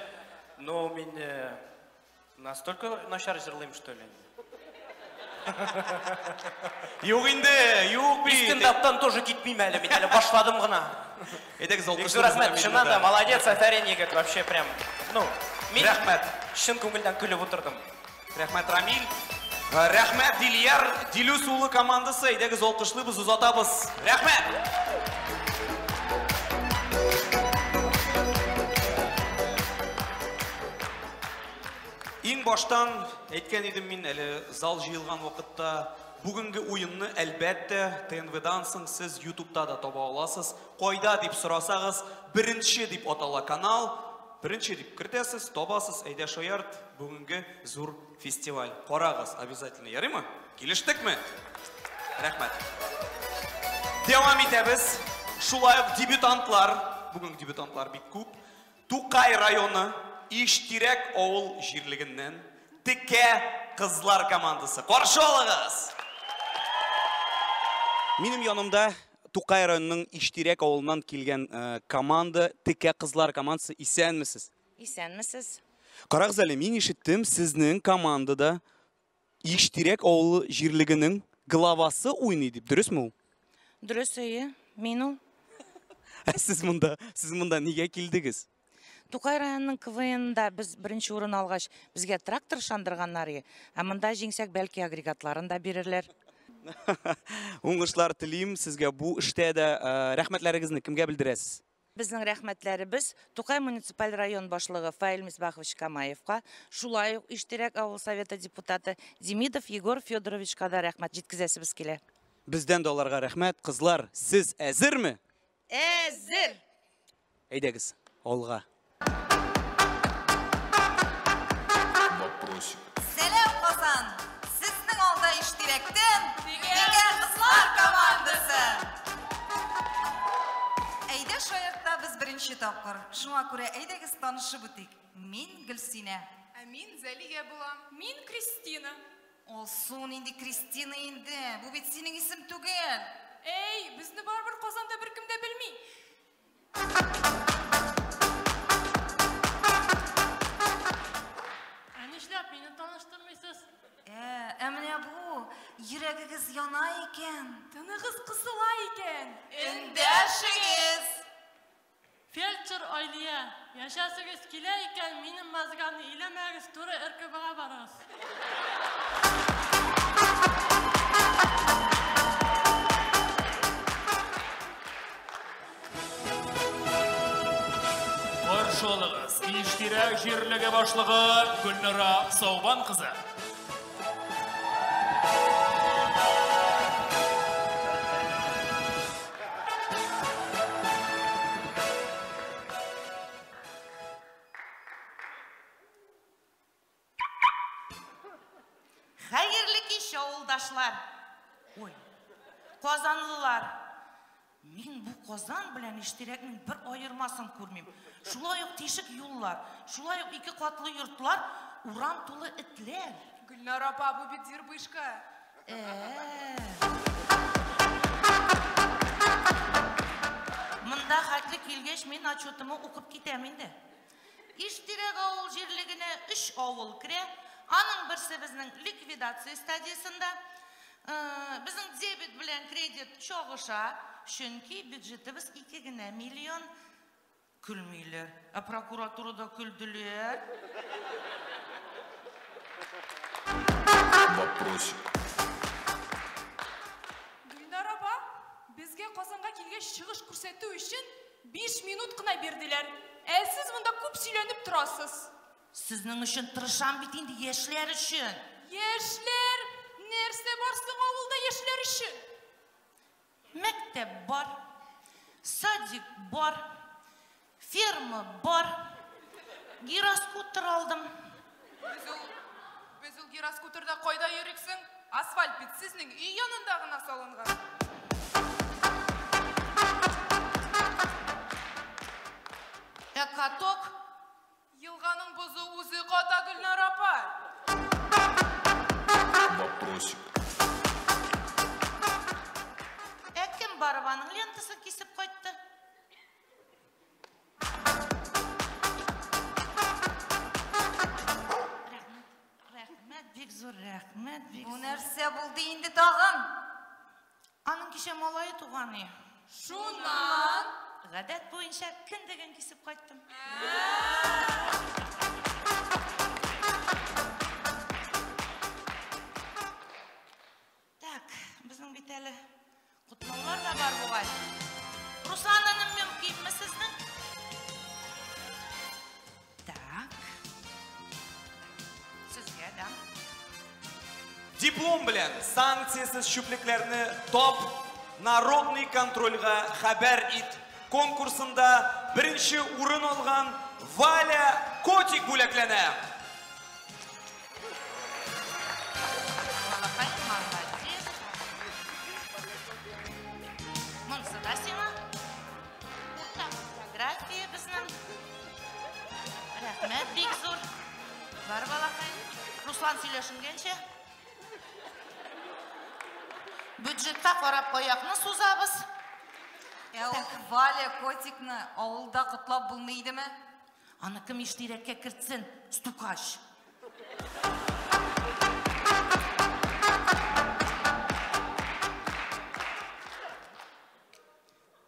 Но мин настолько начар җырлыйм, что ли? Юк инде, юк бит. Стендаптан тоже китмим әле, мин әле башладым гына. Әйдәгез, Бик алкышлыйбыз зур рәхмәт, Рамилне чыннан да, дә. молодец, афәрин егет, вообще прям, ну, мин Рәхмәт. чын күңелдән көлеп утырдым. Рәхмәт, Рамил. Рәхмәт, Дилияр, Дилүс улы командасы, әйдәгез, алкышлыйбыз, озатабыз. Рәхмәт! Иң баштан әйткән идем мин әле зал җыелган вакытта, бүгенге уенны әлбәттә Т Н В-дан соң сез YouTube'та да таба аласыз. Кайда дип сорасагыз, беренче дип атала канал. Беренче дип кертәсез, табасыз, әйдә шаярт, бүгенге зур фестиваль. Карагыз обязательно, ярыймы? Килештекме? Рәхмәт. Дәвам итәбез. Шулай ук дебютантлар, бүгенге дебютантлар бик күп. Тукай районы Иштирәк авыл җирлегеннән Текә кызлар командасы. Каршы алыгыз! Минем янымда Тукай районының Иштирәк авылыннан килгән команда, Текә кызлар командасы. Исәнмесез? Исәнмесез. Карагыз әле, мин ишеттем, сезнең командада Иштирәк авылы җирлегенең главасы уйный дип, дөресме ул? Дөрес, әйе, мин ул. Ә сез монда нигә килдегез? Тукай районының К В Н-да без беренче урын алгач, безгә трактор ышандырганнар иде. Ә монда җиңсәк, бәлки агрегатларын да бирерләр. Уңышлар телим сезгә бу эштә дә рәхмәтләрегезне кемгә белдерәсез? Безнең рәхмәтләребез Тукай муниципаль район башлыгы Фаил Мисбахович Камаевка, шулай ук Иштирәк авыл советы депутаты Демидов Егор Федоровичка да рәхмәт җиткезәсебез килә. Бездән дә аларга рәхмәт. Кызлар, сез әзерме? Әзер! Әйдәгез, алга. Вопросик. Сәлам, Казан! Сезнең алда Иштирәктән Текә кызлар командасы! Әйдә шаяртта без беренче тапкыр. Шуңа күрә әйдәгез танышып үтик. Мин Гөлсинә. Ә мин Зәлия булам. Мин Кристина. Алсу, нинди Кристина инде? Бу бит синең исем түгел. Эй, безне барыбер Казанда беркем дә белми. мине таныштырмыйсыз? Ә менә бу, йөрәгегез яна икән. Тыныгыз кысыла икән. Эндәшегез! Фельдшер Айлия, яшәсегез килә икән, минем мозганы иләмәгез, туры РКБга барыгыз. Каршы алыгыз, Иштирәк җирлеге башлыгы Гөлнара Саубан кызы. Хәерле кич, авылдашлар. Ой, казанлылар. Мин бу Казан белән Иштирәкнең бер аермасын күрмим. Шулай ук тишек юллар, шулай ук ике катлы йортлар, урам тулы этләр. Гөлнара апа, бу бит Дербышка. Монда хәтле килгәч, мин отчетымы укып китәм инде. Иштирәк авыл җирлегенә 3 авыл керә. Аның берсе безнең ликвидация стадиясендә. Безнең дебет белән кредит чагыша, чөнки бюджетыбыз 2 генә миллион. Көлмиләр. Ә прокуратурада көлделәр. Вопросик. Гөлнара апа, безгә Казанга килгәч чыгыш күрсәтү өчен 5 минут кына бирделәр. Ә сез монда күп сөйләнеп торасыз. Сезнең өчен тырышам бит инде, яшьләр өчен. Яшьләр? Нәрсә бар соң авылда яшьләр өчен? Мәктәп бар, садик бар, ферма бар, гироскутер алдым. Без ул гироскутерда кайда йөриксең? Асфальт бит сезнең өй янында гына салынган. Ә каток? Елганың бозы үзе ката, Гөлнара апа. Вопросик. Ә кем барып аның лентасын кисеп кайтты? Рәхмәт, рәхмәт, бик зур рәхмәт, бик Бу зур. нәрсә булды инде тагын? Аның кичә малае туган и. Шуннан? Гадәт буенча кендеген кисеп кайттым. Так, безнең бит әле котлаулар да бар бугай. Руслан энем, мөмкинме сезнең? Так. Сезгә дә. Диплом белән санкциясез чүплекләрне тап, народный контрольгә хәбәр ит конкурсында беренче урын алган Валя Котик бүләкләнә. Балакай, молодец. Монысы да сиңа. Уртак фотография безнең. Рәхмәт, бик зур. Бар, балакай. Руслан сөйләшенгәнчә. Бюджетка карап аякны сузабыз. Ә ул Валя Котикны авылда котлап булмый идеме? Аны кем Иштирәккә кертсен? Стукач.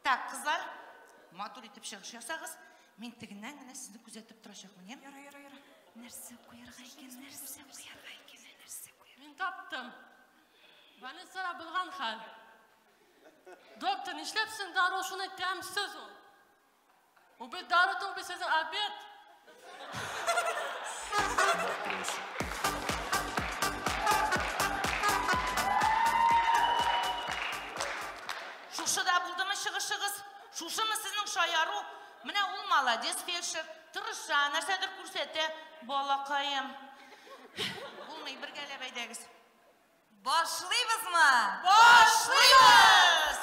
Так, кызлар, матур итеп чыгыш ясагыз, мин тегеннән генә сезне күзәтеп торачакмын, яме? Яра, яра, яра. Нәрсә куярга икән, нәрсә куярга икән, нәрсә куярга? Мин таптым. Больницада булган хәл. Доктор, нишләпсең дару шуны тәмсез ул? Ул бит дару түгел, бит сезнең обед. Шушы да булдымы чыгышыгыз? Шушымы сезнең шаяру? Менә ул молодец фельдшер, тырыша, нәрсәдер күрсәтә, балакаем. Булмый, бергәләп әйдәгез. Башлыйбызмы? Башлыйбыз!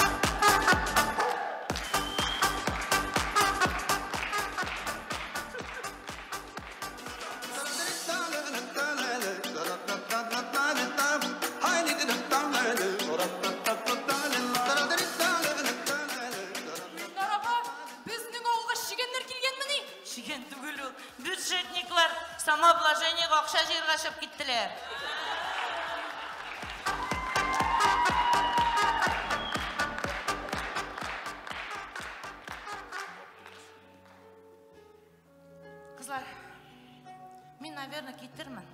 Гөлнара апа, безнең авылга чегәннәр килгәнмени? Чегән түгел ул. Бюджетниклар самообложениега акча җыярга чыгып диделәр. Кызлар, мин, наверное, китермен.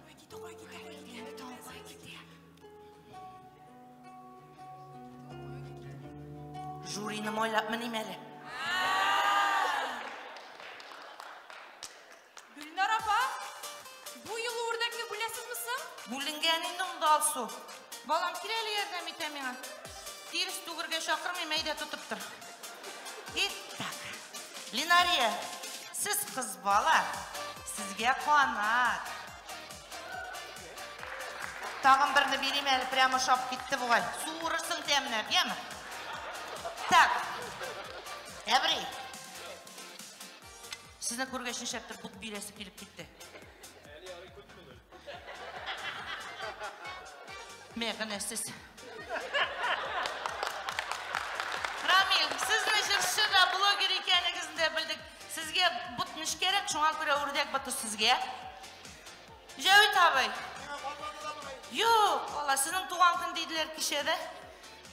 Жюрины майлап меним әле. Гөлнар апа, бу юлы үрдәкне бүләсезме соң? Бүленгән инде монда Алсу. Балам, кил әле ярдәм итә миңа. Тирес түгергә чакырмыйм, әйдә тотып тор. Итак, Ленария, сез кыз бала, сезгә канат. Тагын берне бирим әле, прямо ошап китте бугай. Суырырсың тәмләп, яме? Так, Әбри. Сезне күргәч нишләптер бут бирәсе килеп китте. Мәгънәсез. Рамил, сезне җырчы да, блогер икәнегезне дә белдек. Сезгә бут нечкәрәк, шуңа күрә үрдәк боты сезгә. Җәвит абый. Юк, алла, сезнең туган көн диделәр кичә дә.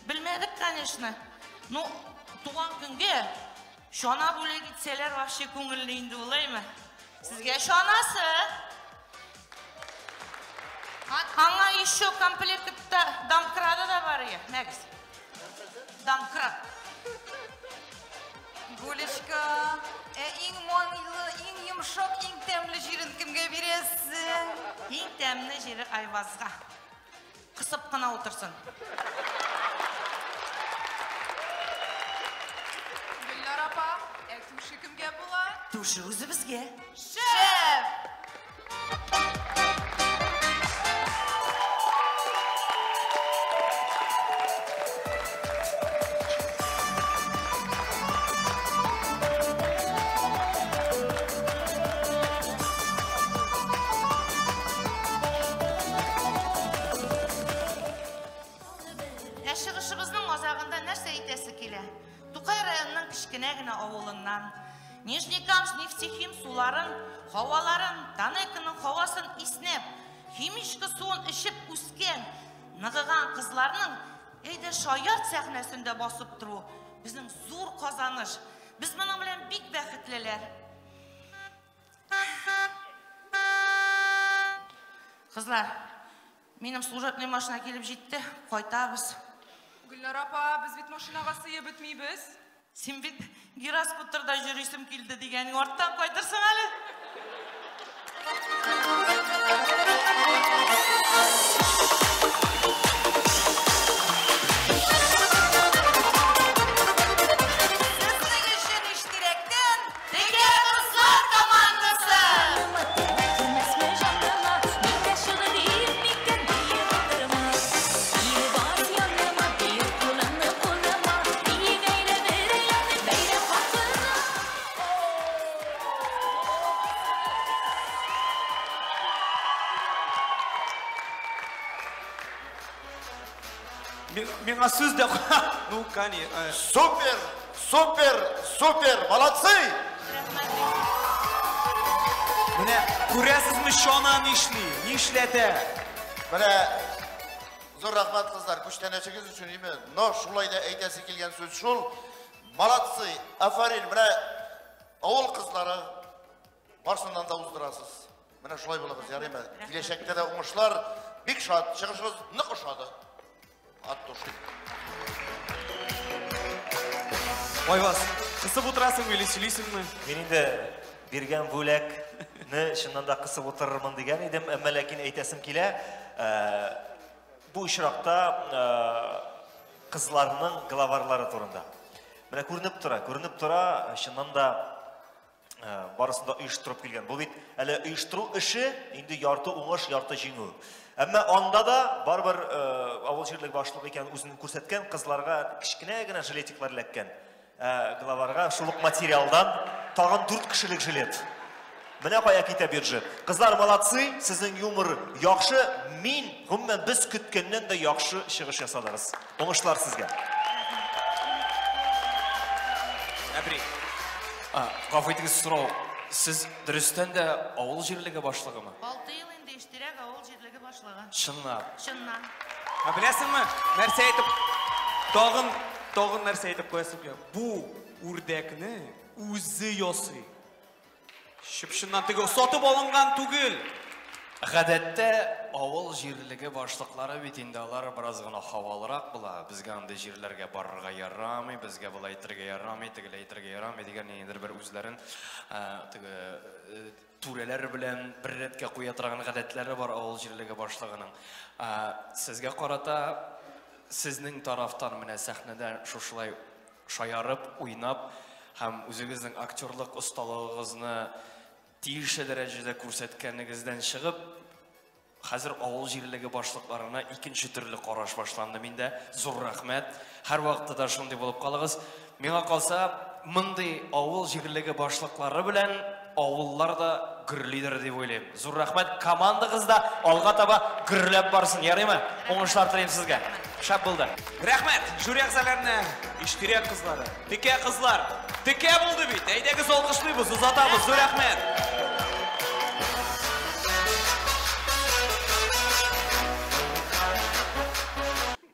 Белмәдек, конечно. Ну, туган көнгә чана бүләк итсәләр, вообще күңелле инде ул, әйме? Сезгә чанасы. Аңа еще комплектта домкраты да бар я. Мәгез. Домкрат. Гулечка, ә иң майлы, иң йомшак, иң тәмле җирен кемгә бирәсең? Иң тәмле җире Айвазга. Кысып кына утырсын. Гөлнар апа, ә түше кемгә була? Түше үзебезгә. Шәп! Ә чыгышыбызның азагында нәрсә әйтәсе килә? Тукай районының кечкенә генә авылыннан Нижнекамск нефтехим суларын, һаваларын, Танеканың һавасын иснәп, химичка суын эчеп үскән, ныгыган кызларның әйдә шаярт сәхнәсендә басып торуы безнең зур казаныш. Без моның белән бик бәхетлеләр. Кызлар, минем служебный машина килеп җитте, кайтабыз. Гөлнар апа, без бит машинага сыеп бетмибез. Син бит гироскутерда йөрисем килде дигәнең арттан кайтырсың әле. Сезнең өчен Иштирәктән Текә кызлар командасы! Миңа сүз дә Ну, кани. Супер, супер, супер, молодцы! Менә күрәсезме чана нишли, нишләтә? Менә зур рәхмәт кызлар, күчтәнәчегез өчен име? Но шулай да әйтәсе килгән сүз шул. Молодцы, афәрин, менә авыл кызлары барсыннан да уздырасыз. Менә шулай булыгыз, ярыймы? Киләчәктә дә уңышлар. Бик шат, чыгышыгыз нык ошады. От души. Айваз, кысып утырасыңмы или сөйлисеңме? Мин инде биргән бүләкне чыннан да кысып утырырмын дигән идем, әмма ләкин әйтәсем килә, бу очракта кызларның главарлары турында. Менә күренеп тора, күренеп тора, чыннан да барысын да оештырып килгән. Бу бит әле оештыру эше инде ярты уңыш, ярты җиңү. Әмма анда да барыбер авыл җирлеге башлыгы икәнен үзен күрсәткән кызларга кечкенә генә жилетиклар эләккән. Главарга шул ук материалдан тагын 4 кешелек жилет. Менә кая китә бюджет. Кызлар молодцы, сезнең юмор яхшы. Мин, гомумән, без көткәннән дә яхшы чыгыш ясадыгыз. Уңышлар сезгә. Әбри. Гафу итегез, сорау. Сез дөрестән дә авыл җирлеге башлыгымы? 6 ел инде Иштирәк авыл җирлеге башлыгы. башлыгы. Чынлап. Чыннан. Ә беләсеңме, нәрсә әйтеп, тагын, тагын нәрсә әйтеп куясым килә. Бу үрдәкне үзе ясый. Чып-чыннан теге сатып алынган түгел. Гадәттә авыл җирлеге башлыклары бит инде алар бераз гына һавалырак була. Безгә андый җирләргә барырга ярамый, безгә болай әйтергә ярамый, тегеләй әйтергә ярамый дигән ниндидер бер үзләрен теге түрәләр белән бер рәткә куя торган гадәтләре бар авыл җирлеге башлыгының. Сезгә карата сезнең тарафтан менә сәхнәдә шушылай шаярып, уйнап һәм үзегезнең актерлык осталыгыгызны тиешле дәрәҗәдә күрсәткәнегездән чыгып, хәзер авыл җирлеге башлыкларына икенче төрле караш башланды миндә. Зур рәхмәт. Һәр вакытта да шундый булып калыгыз. Миңа калса, мондый авыл җирлеге башлыклары белән авыллар да гөрлидер дип уйлыйм. Зур рәхмәт. Командагыз да алга таба гөрләп барсын, ярыймы? Уңышлар телим сезгә. Шәп булды. Рәхмәт жюри әгъзаларына, Иштирәк кызлары, текә кызлар. Текә булды бит. Әйдәгез алкышлыйбыз, озатабыз. Зур рәхмәт.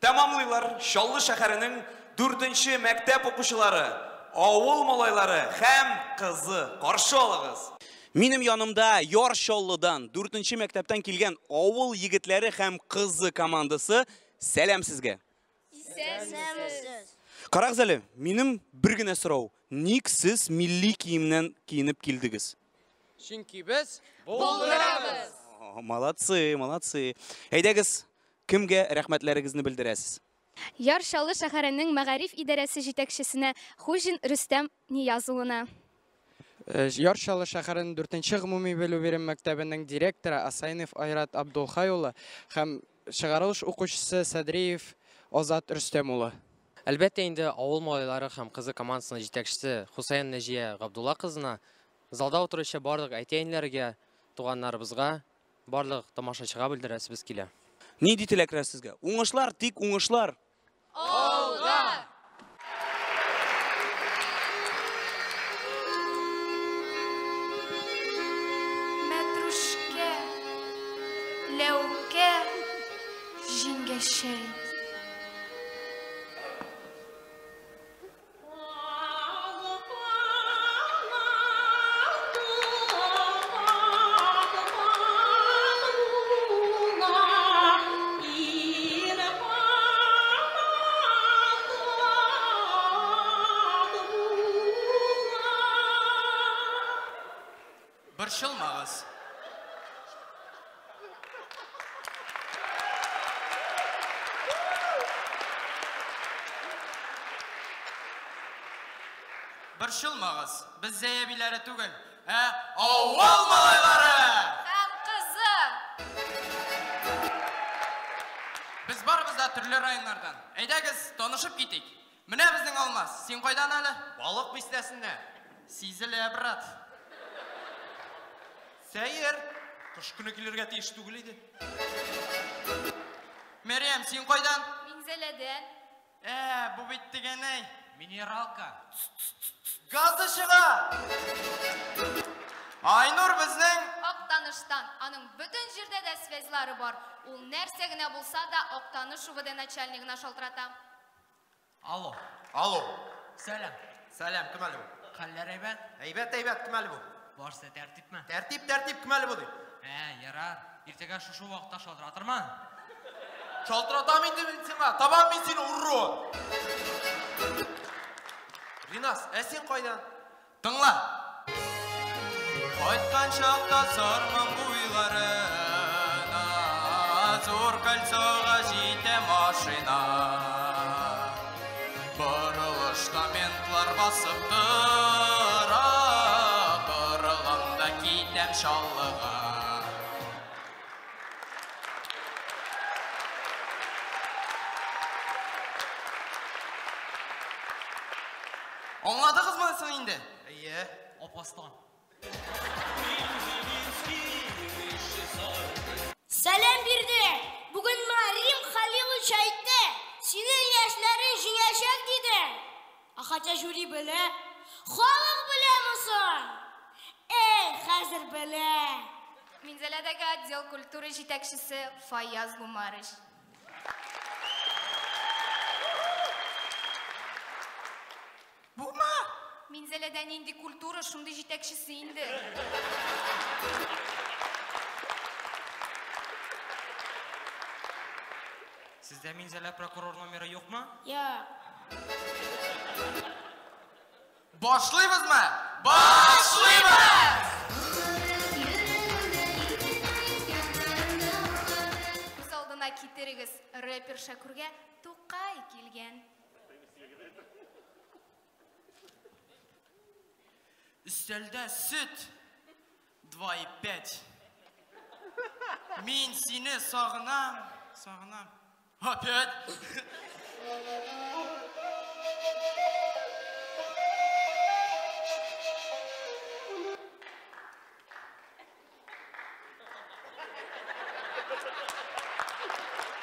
Тәмамлыйлар Чаллы шәһәренең 4нче мәктәп укучылары, авыл малайлары һәм кызы. Каршы алыгыз. Минем янымда Яр Чаллыдан 4нче мәктәптән килгән авыл егетләре һәм кызы командасы. Сәлам сезгә. Исәнмесез. Карагыз әле, минем бер генә сорау. Ник сез милли киемнән киенеп килдегез? Чөнки без булдырабыз. Молодцы, молодцы. Әйдәгез, кемгә рәхмәтләрегезне белдерәсез? Яр Чаллы шәһәренең мәгариф идарәсе җитәкчесенә Хуҗин Рөстәм Нияз улына. Яр Чаллы шәһәренең 4нче гомуми белем бирү мәктәбенең директоры Асайнов Айрат Абдулхай улы һәм чыгарылыш укучысы Садриев Азат Рөстәм улы. Әлбәттә инде авыл малайлары һәм кызы командасының җитәкчесе Хусаин Нәҗия Габдулла кызына, залда утыручы барлык әти-әниләргә, туганнарыбызга, барлык тамашачыга белдерәсебез килә. Нинди теләкләр сезгә? Уңышлар, тик уңышлар. Алга! Мәтрүшкә, ләүкә, җиңгәчәй. Борчылмагыз. Борчылмагыз, без Зәй әбиләре түгел, ә авыл малайлары! Һәм кызы! Без барыбыз да төрле районнардан. Әйдәгез, танышып китик. Менә безнең Алмаз, син кайдан әле? Балык бистәсендә. Сизелә, брат. Сәер, кыш көне килергә тиеш түгел иде. Мәрьям, син кайдан? Минзәләдән. Бу бит дигәнәй. Минералка. Газы чыга! Айнур безнең Актаныштан. Аның бөтен җирдә дә связьлары бар. Ул нәрсә генә булса да Актаныш УВД начальнигына шалтырата. Алло. Алло. Сәлам. Сәлам, кем әле бу? Хәлләр әйбәт? Әйбәт, әйбәт, кем әле бу? Барсы тәртипме? Тәртип, тәртип, кем әле бу ди? Ярар. Иртәгә шушы вакытта шалтыратырмын. Шалтыратам инде мин сиңа. Табам мин сине, урод. Ринас, ә син кайдан? Тыңла. Кайткан чакта Сарман буйларына зур кольцога җитә машина. Борылышта ментлар басып тора, борылам да китәм Чаллыга. Аңладыгызмы соң инде? Әйе. Апастан. Сәлам бирде. Бүген миңа Рим Халилович әйтте. Синең яшьләрең җиңәчәк диде. А хотя жюри белә. Халык беләме соң? Эй, хәзер белә. Минзәләдәге отдел культуры җитәкчесе Фаяз Гумарыч. Бума? Минзәләдә нинди культура, шундый җитәкчесе инде. Сездә Минзәлә прокурор номеры юкмы? Юк. Башлыйбызмы? Башлыйбыз! Күз алдына китерегез, рэпер Шәкүргә Тукай килгән. Өстәлдә сөт 2,5. Мин сине сагынам, сагынам. Опять?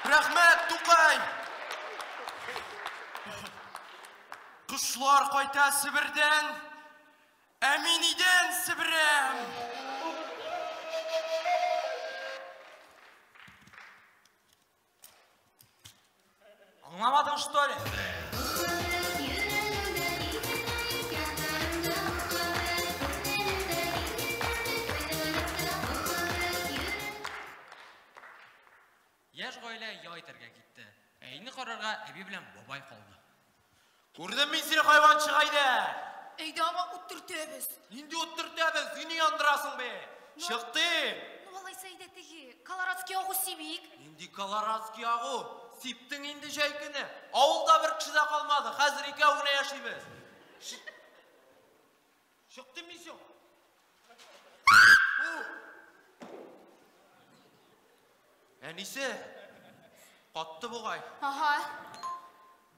Рәхмәт, Тукай! Кошлар кайта Себердән, ә мин өйдән себерәм. Аңламадың, что ли? Яшь гаилә ял итәргә китте. Ә өйне карарга әби белән бабай калды. Күрдем мин сине хайванчык әйдә. Әйдә аңа ут төртәбез. Нинди ут төртәбез? Өйне яндырасың бе. Чыкты. Ну, алайса әйдә теге, колорадский агу сибик. Нинди колорадский агу? Сиптең инде җәй көне. Авылда бер кеше дә калмады. Хәзер икәү генә яшибез. Чыкты мин сиңа. Әнисе, катты бугай. Ага.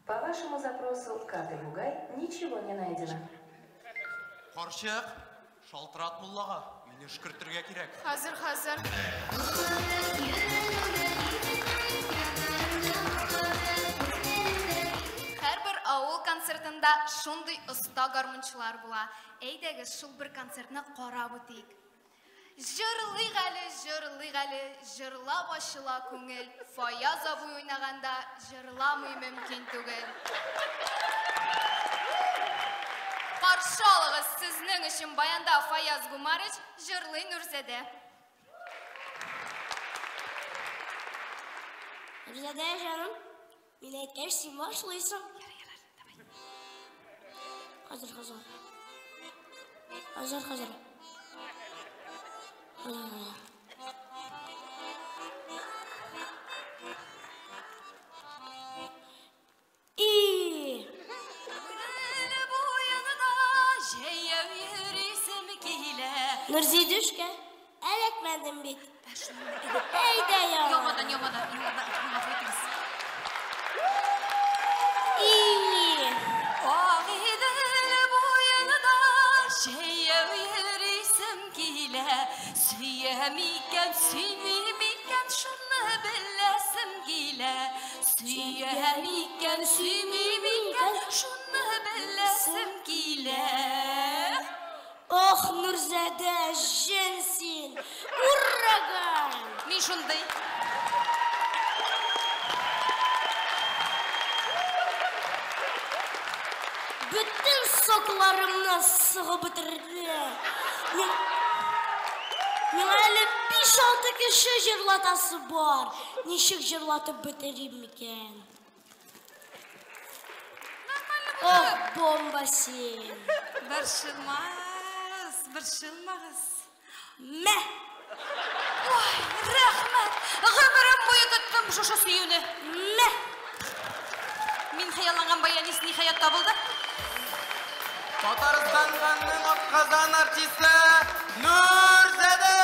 По вашему запросу Каты Бугай ничего не найдено. Карчык, шалтырат муллага. Мине өшкертергә кирәк. Хәзер, хәзер. Һәрбер авыл концертында шундый оста гармунчылар була. Әйдәгез, шул бер концертны карап үтик. Җырлыйк әле, җырлыйк әле, җырлап ачыла күңел. Фаяз абый уйнаганда җырламый мөмкин түгел. Каршы алыгыз, сезнең өчен баянда Фаяз Гумарыч, җырлый Нурзадә. Нурзадә җаным, мин әйткәч, син башлыйсың. Хәзер, хәзер. Хәзер, хәзер. Хәзер, хәзер. И! Күңел буенда җәяү йөрисем килә. Нурзидүшкә, эләкмәдем бит. Әйдә яңа. Яңадан, яңадан, яңадан, гафу итегез. И! Агыйдел буенда җәяү йөрисем килә. Сөям икән, сөймим икән, шуны беләсем килә. Сөям икән, сөймим икән, шуны беләсем килә. Ох, Нурзадә, җен син! Ураган! Мин шундый. Бөтен сокларымны сыгып бетерде. Миңа әле 5-6 кеше җырлатасы бар. Ничек җырлатып бетерим микән? Ох, бомба син! Борчылмагыз, борчылмагыз. Мә! Ой, рәхмәт! Гомерем буе көттем шушы сөюне. Мә! Мин хыялланган баянист ниһаять табылды. Татарстанның атказан артисты Нурзадә!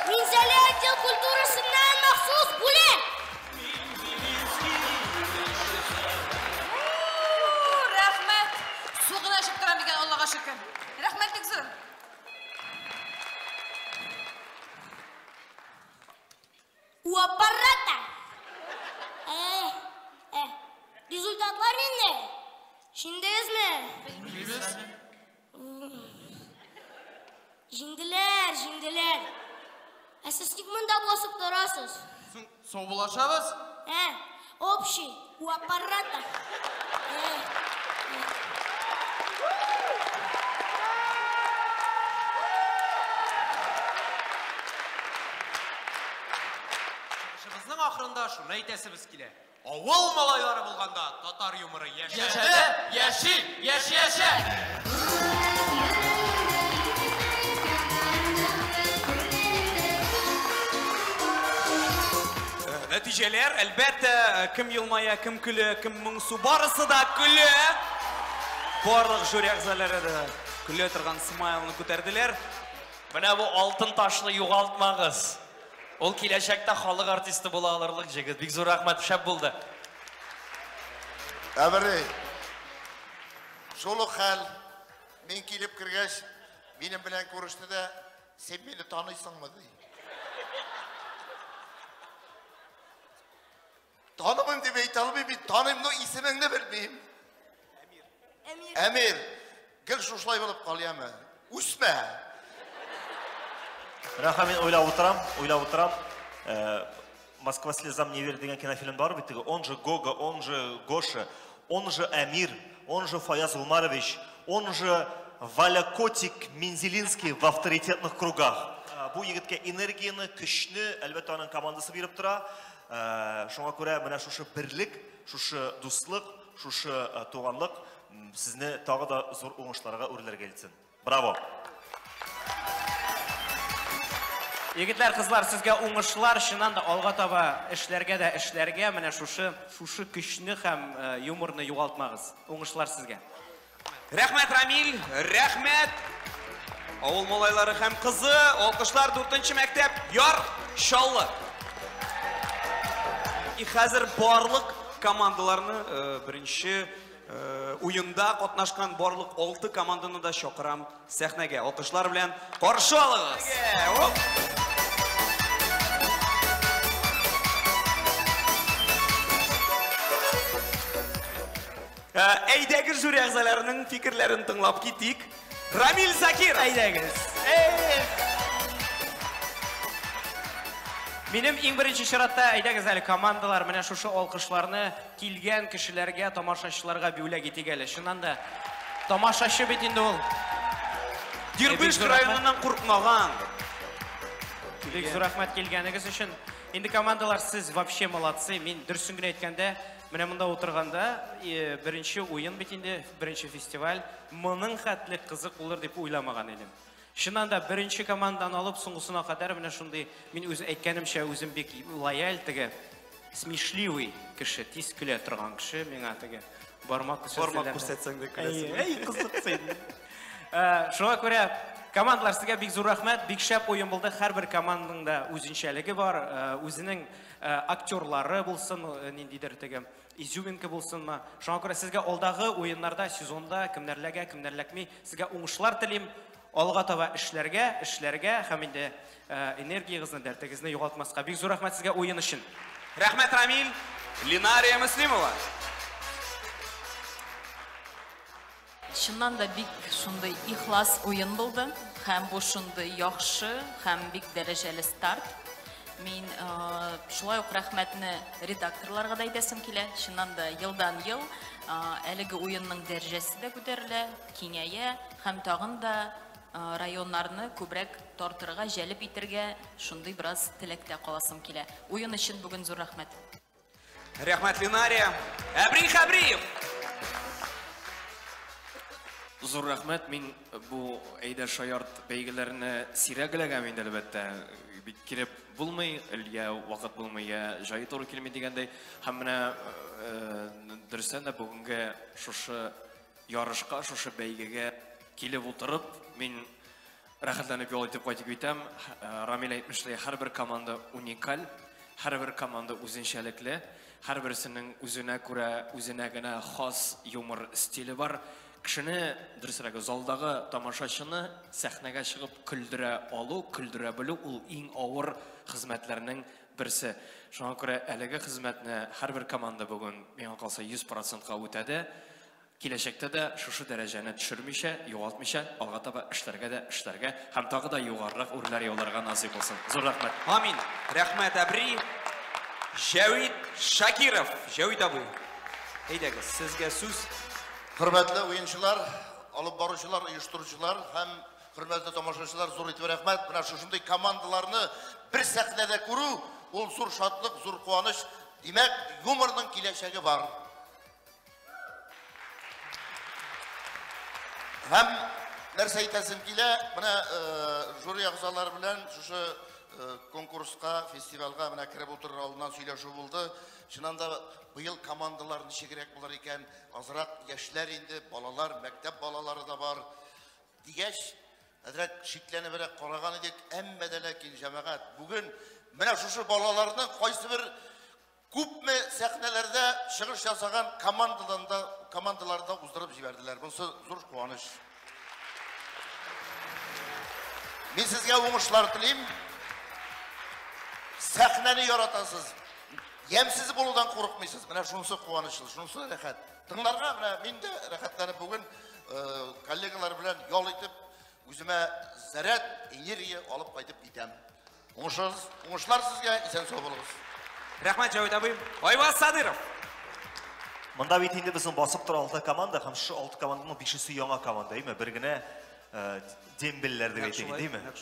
Минзәлә отдел культурасыннан махсус бүләк! Рәхмәт! Су гына эчеп торам икән, Аллага шөкер. Рәхмәт бик зур. У аппарата! Результатлар нинди? Җиңдегезме? Белмибез. Җиңделәр, җиңделәр. Ә сез ник монда басып торасыз? Саубуллашабыз? Ә, общий, у аппарата. Ә, Чыгышыбызның ахырында шуны әйтәсебез килә. Авыл малайлары булганда татар юморы яшәде, Яшәде, яши, яшәячәк! Нәтиҗәләр, әлбәттә, кем елмая, кем көлә, кем моңсу, барысы да көлә. Барлык жюри әгъзалары да көлә торган смайлны күтәрделәр. Менә бу алтын ташны югалтмагыз. Ул киләчәктә халык артисты була алырлык җегет. Бик зур рәхмәт, шәп булды. Әбри, шул ук хәл, мин килеп кергәч, минем белән күреште дә, син мине таныйсыңмы, ди. Танымыйм дип әйтә алмыйм бит, таныйм, но исемеңне белмим. Әмир. Әмир, гел шушылай булып кал, яме. Үсмә. Менә һәм мин уйлап утырам, уйлап утырам. Э, Москва слезам не верит дигән кинофильм бар бит теге. Он же Гога, он же Гоша, он же Әмир, он же Фаяз Умарович, он же Валя Котик Мензелинский в авторитетных кругах. Э, Бу егеткә энергияне, көчне, әлбәттә, аның командасы биреп тора. Э, Шуңа күрә менә шушы берлек, шушы дуслык, шушы э, туганлык м, сезне тагы да зур уңышларга үрләргә илтсен. Браво! Егетләр, кызлар, сезгә уңышлар, чыннан да алга таба эшләргә дә эшләргә, менә шушы шушы көчне һәм э, юморны югалтмагыз. Уңышлар сезгә. Рәхмәт, Рамил, рәхмәт. Авыл малайлары һәм кызы, алкышлар 4 мәктәп, Яр Чаллы. И хәзер барлык командаларны э, беренче э, уенда катнашкан барлык 6 команданы да чакырам сәхнәгә. Алкышлар белән каршы алыгыз. Оп! Э, Әйдәгез жюри әгъзаларының фикерләрен тыңлап китик. Рамил Закир. Әйдәгез. Минем иң беренче чиратта әйдәгез әле командалар менә шушы алкышларны килгән кешеләргә, тамашачыларга бүләк итик әле. Чыннан да тамашачы бит инде ул. Дербышка районыннан куркмаган. Бик зур рәхмәт килгәнегез өчен. Инде командалар сез вообще молодцы. Мин дөресен генә әйткәндә, менә монда утырганда э, беренче уен бит инде, беренче фестиваль. Моның хәтле кызык булыр дип уйламаган идем. Чыннан да беренче команданы алып соңгысына кадәр менә шундый, мин үз әйткәнемчә үзем бик лояль теге смешливый кеше, тиз көлә торган кеше миңа теге бармак күрсәтсәң. Бармак күрсәтсәң дә көләсең. Әй, әй, кызык син. Э, Шуңа күрә командалар сезгә бик зур рәхмәт, бик шәп уен булды. Һәрбер команданың да үзенчәлеге бар, э, үзенең э, актерлары булсын, э, ниндидер теге изюминка булсынмы. Шуңа күрә сезгә алдагы уеннарда, сезонда кемнәр эләгә, кемнәр эләкми, сезгә уңышлар телим. Алга таба эшләргә, эшләргә һәм инде э, энергиягезне, дәртегезне югалтмаска. Бик зур рәхмәт сезгә уен өчен. Рәхмәт, Рамил. Линария Мөслимова. Чыннан да бик шундый ихлас уен булды. Һәм бу шундый яхшы һәм бик дәрәҗәле старт. Мин э, шулай ук рәхмәтне редакторларга да әйтәсем килә. Чыннан да елдан ел э, әлеге уенның дәрәҗәсе дә күтәрелә, киңәя һәм тагын да э, районнарны күбрәк тартырга, җәлеп итәргә шундый бераз теләктә каласым килә. Уен өчен бүген зур рәхмәт. Рәхмәт, Линария. Әбри Хәбриев. Зур рәхмәт, мин бу әйдә шаярт бәйгеләренә сирәк эләгәм инде әлбәттә. Бик килеп булмый, я вакыт булмый, я җае туры килми дигәндәй. Һәм менә э, дөрестән дә бүгенге шушы ярышка, шушы бәйгегә килеп утырып, мин рәхәтләнеп ял итеп кайтып китәм. Э, Рамил әйтмешли, һәрбер команда уникаль, һәрбер команда үзенчәлекле, һәрберсенең үзенә күрә, үзенә генә хас юмор стиле бар. Кешене, дөресрәге, залдагы тамашачыны сәхнәгә чыгып көлдерә алу, көлдерә белү ул иң авыр хезмәтләрнең берсе. Шуңа күрә әлеге хезмәтне һәрбер команда бүген миңа калса 100%ка үтәде. Киләчәктә дә шушы дәрәҗәне төшермичә, югалтмыйча, алга таба эшләргә дә эшләргә һәм тагы да югарырак үрләр яуларга насыйп булсын. Зур рәхмәт. Амин. Рәхмәт, Әбри. Җәвит Шакиров. Җәвит абый. Әйдәгез, сезгә сүз. Хөрмәтле уенчылар, алып баручылар, оештыручылар һәм хөрмәтле тамашачылар, зур итеп рәхмәт. Менә шушындый командаларны бер сәхнәдә күрү, ул зур шатлык, зур куаныч. Димәк, юморның киләчәге бар. Һәм нәрсә әйтәсем килә, менә жюри әгъзалары белән шушы конкурска, фестивальгә менә кереп утырыр алдыннан сөйләшү булды. Чыннан да быел командалар ничегрәк булыр икән, азрак яшьләр инде, балалар, мәктәп балалары да бар дигәч, әзрәк шикләнебрәк караган идек, әмма дә ләкин җәмәгать, бүген менә шушы балаларның кайсы бер күпме сәхнәләрдә чыгыш ясаган командадан да командаларда уздырып җибәрделәр. Монысы зур куаныч. Мин сезгә уңышлар телим. Сәхнәне яратасыз. Ямьсез булудан курыкмыйсыз. Менә шунысы куанычлы, шунысы рәхәт. Тыңларга менә мин дә рәхәтләнеп бүген коллегалар белән ял итеп, үземә заряд, энергия алып кайтып китәм. Уңышлар, уңышлар сезгә, исән сау булыгыз. Рәхмәт, Җәвит абый. Айваз Садыров. Монда бит инде безнең басып тора алты команда һәм шушы алты команданың бишесе яңа команда, әйме? Бер генә дембельләр дип әйтик, димме?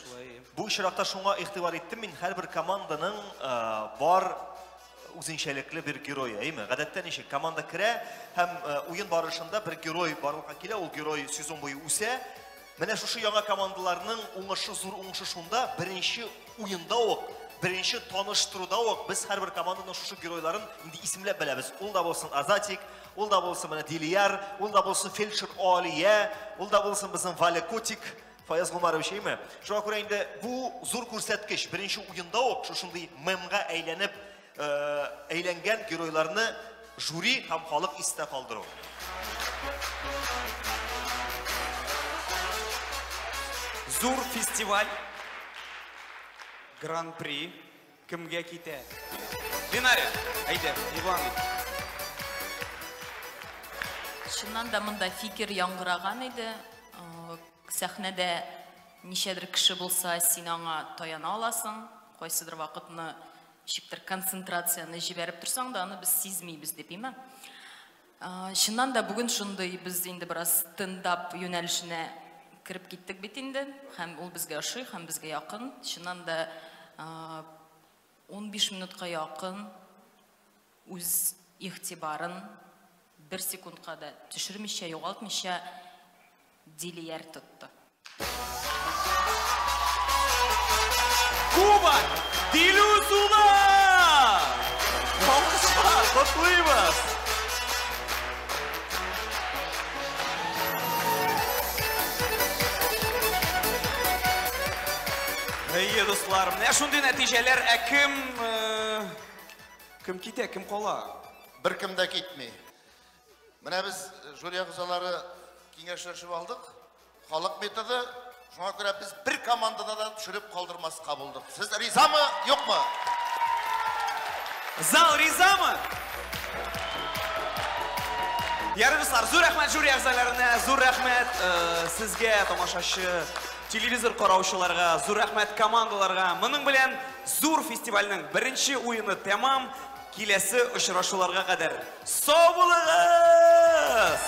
Бу очракта шуңа игътибар иттем мин, һәрбер команданың бар үзенчәлекле бер герое, әйме? Гадәттә ничек? Команда керә һәм уен барышында бер герой барлыкка килә, ул герой сезон буе үсә. Менә шушы яңа командаларның уңышы, зур уңышы шунда, беренче уенда ук, беренче таныштыруда ук без һәрбер команданың шушы геройларын инде исемләп беләбез. Ул да булсын Азатик, ул да булсын менә Дилияр, ул да булсын фельдшер Алия, ул да булсын безнең Валя Котик, Фаяз Гумарович, әйме? Шуңа күрә инде бу зур күрсәткеч, беренче уенда ук шушындый мемга әйләнеп, әйләнгән геройларны жюри һәм халык истә калдыру. Зур фестиваль Гран-при кемгә китә? Динария, әйдә, игълан ит. Чыннан да монда фикер яңгыраган иде. Сәхнәдә ничәдер кеше булса, син аңа таяна аласың. Кайсыдыр вакытны ничектер концентрацияне җибәреп торсаң да, аны без сизмибез дип, име? Чыннан да бүген шундый без инде бераз стендап юнәлешенә кереп киттек бит инде, һәм ул безгә ошый, һәм безгә якын. Чыннан да 15 минутка якын үз игътибарын бер секундка да төшермичә, югалтмыйча Дилияр тотты. Кубок Дилүс улы! Алкышлар, котлыйбыз! Әйе, дуслар, менә шундый нәтиҗәләр. Ә кем, кем китә, кем кала? Беркем дә китми. Менә без жюри әгъзалары киңәшләшеп алдык. Халык методы, шуңа күрә без бер командада да төшереп калдырмаска булдык. Сез ризамы, юкмы? Зал ризамы? Ярый, дуслар, зур рәхмәт жюри әгъзаларына, зур рәхмәт сезгә, тамашачы, телевизор караучыларга, зур рәхмәт командаларга. Моның белән зур фестивальнең беренче уены тәмам. Киләсе очрашуларга кадәр сау булыгыз!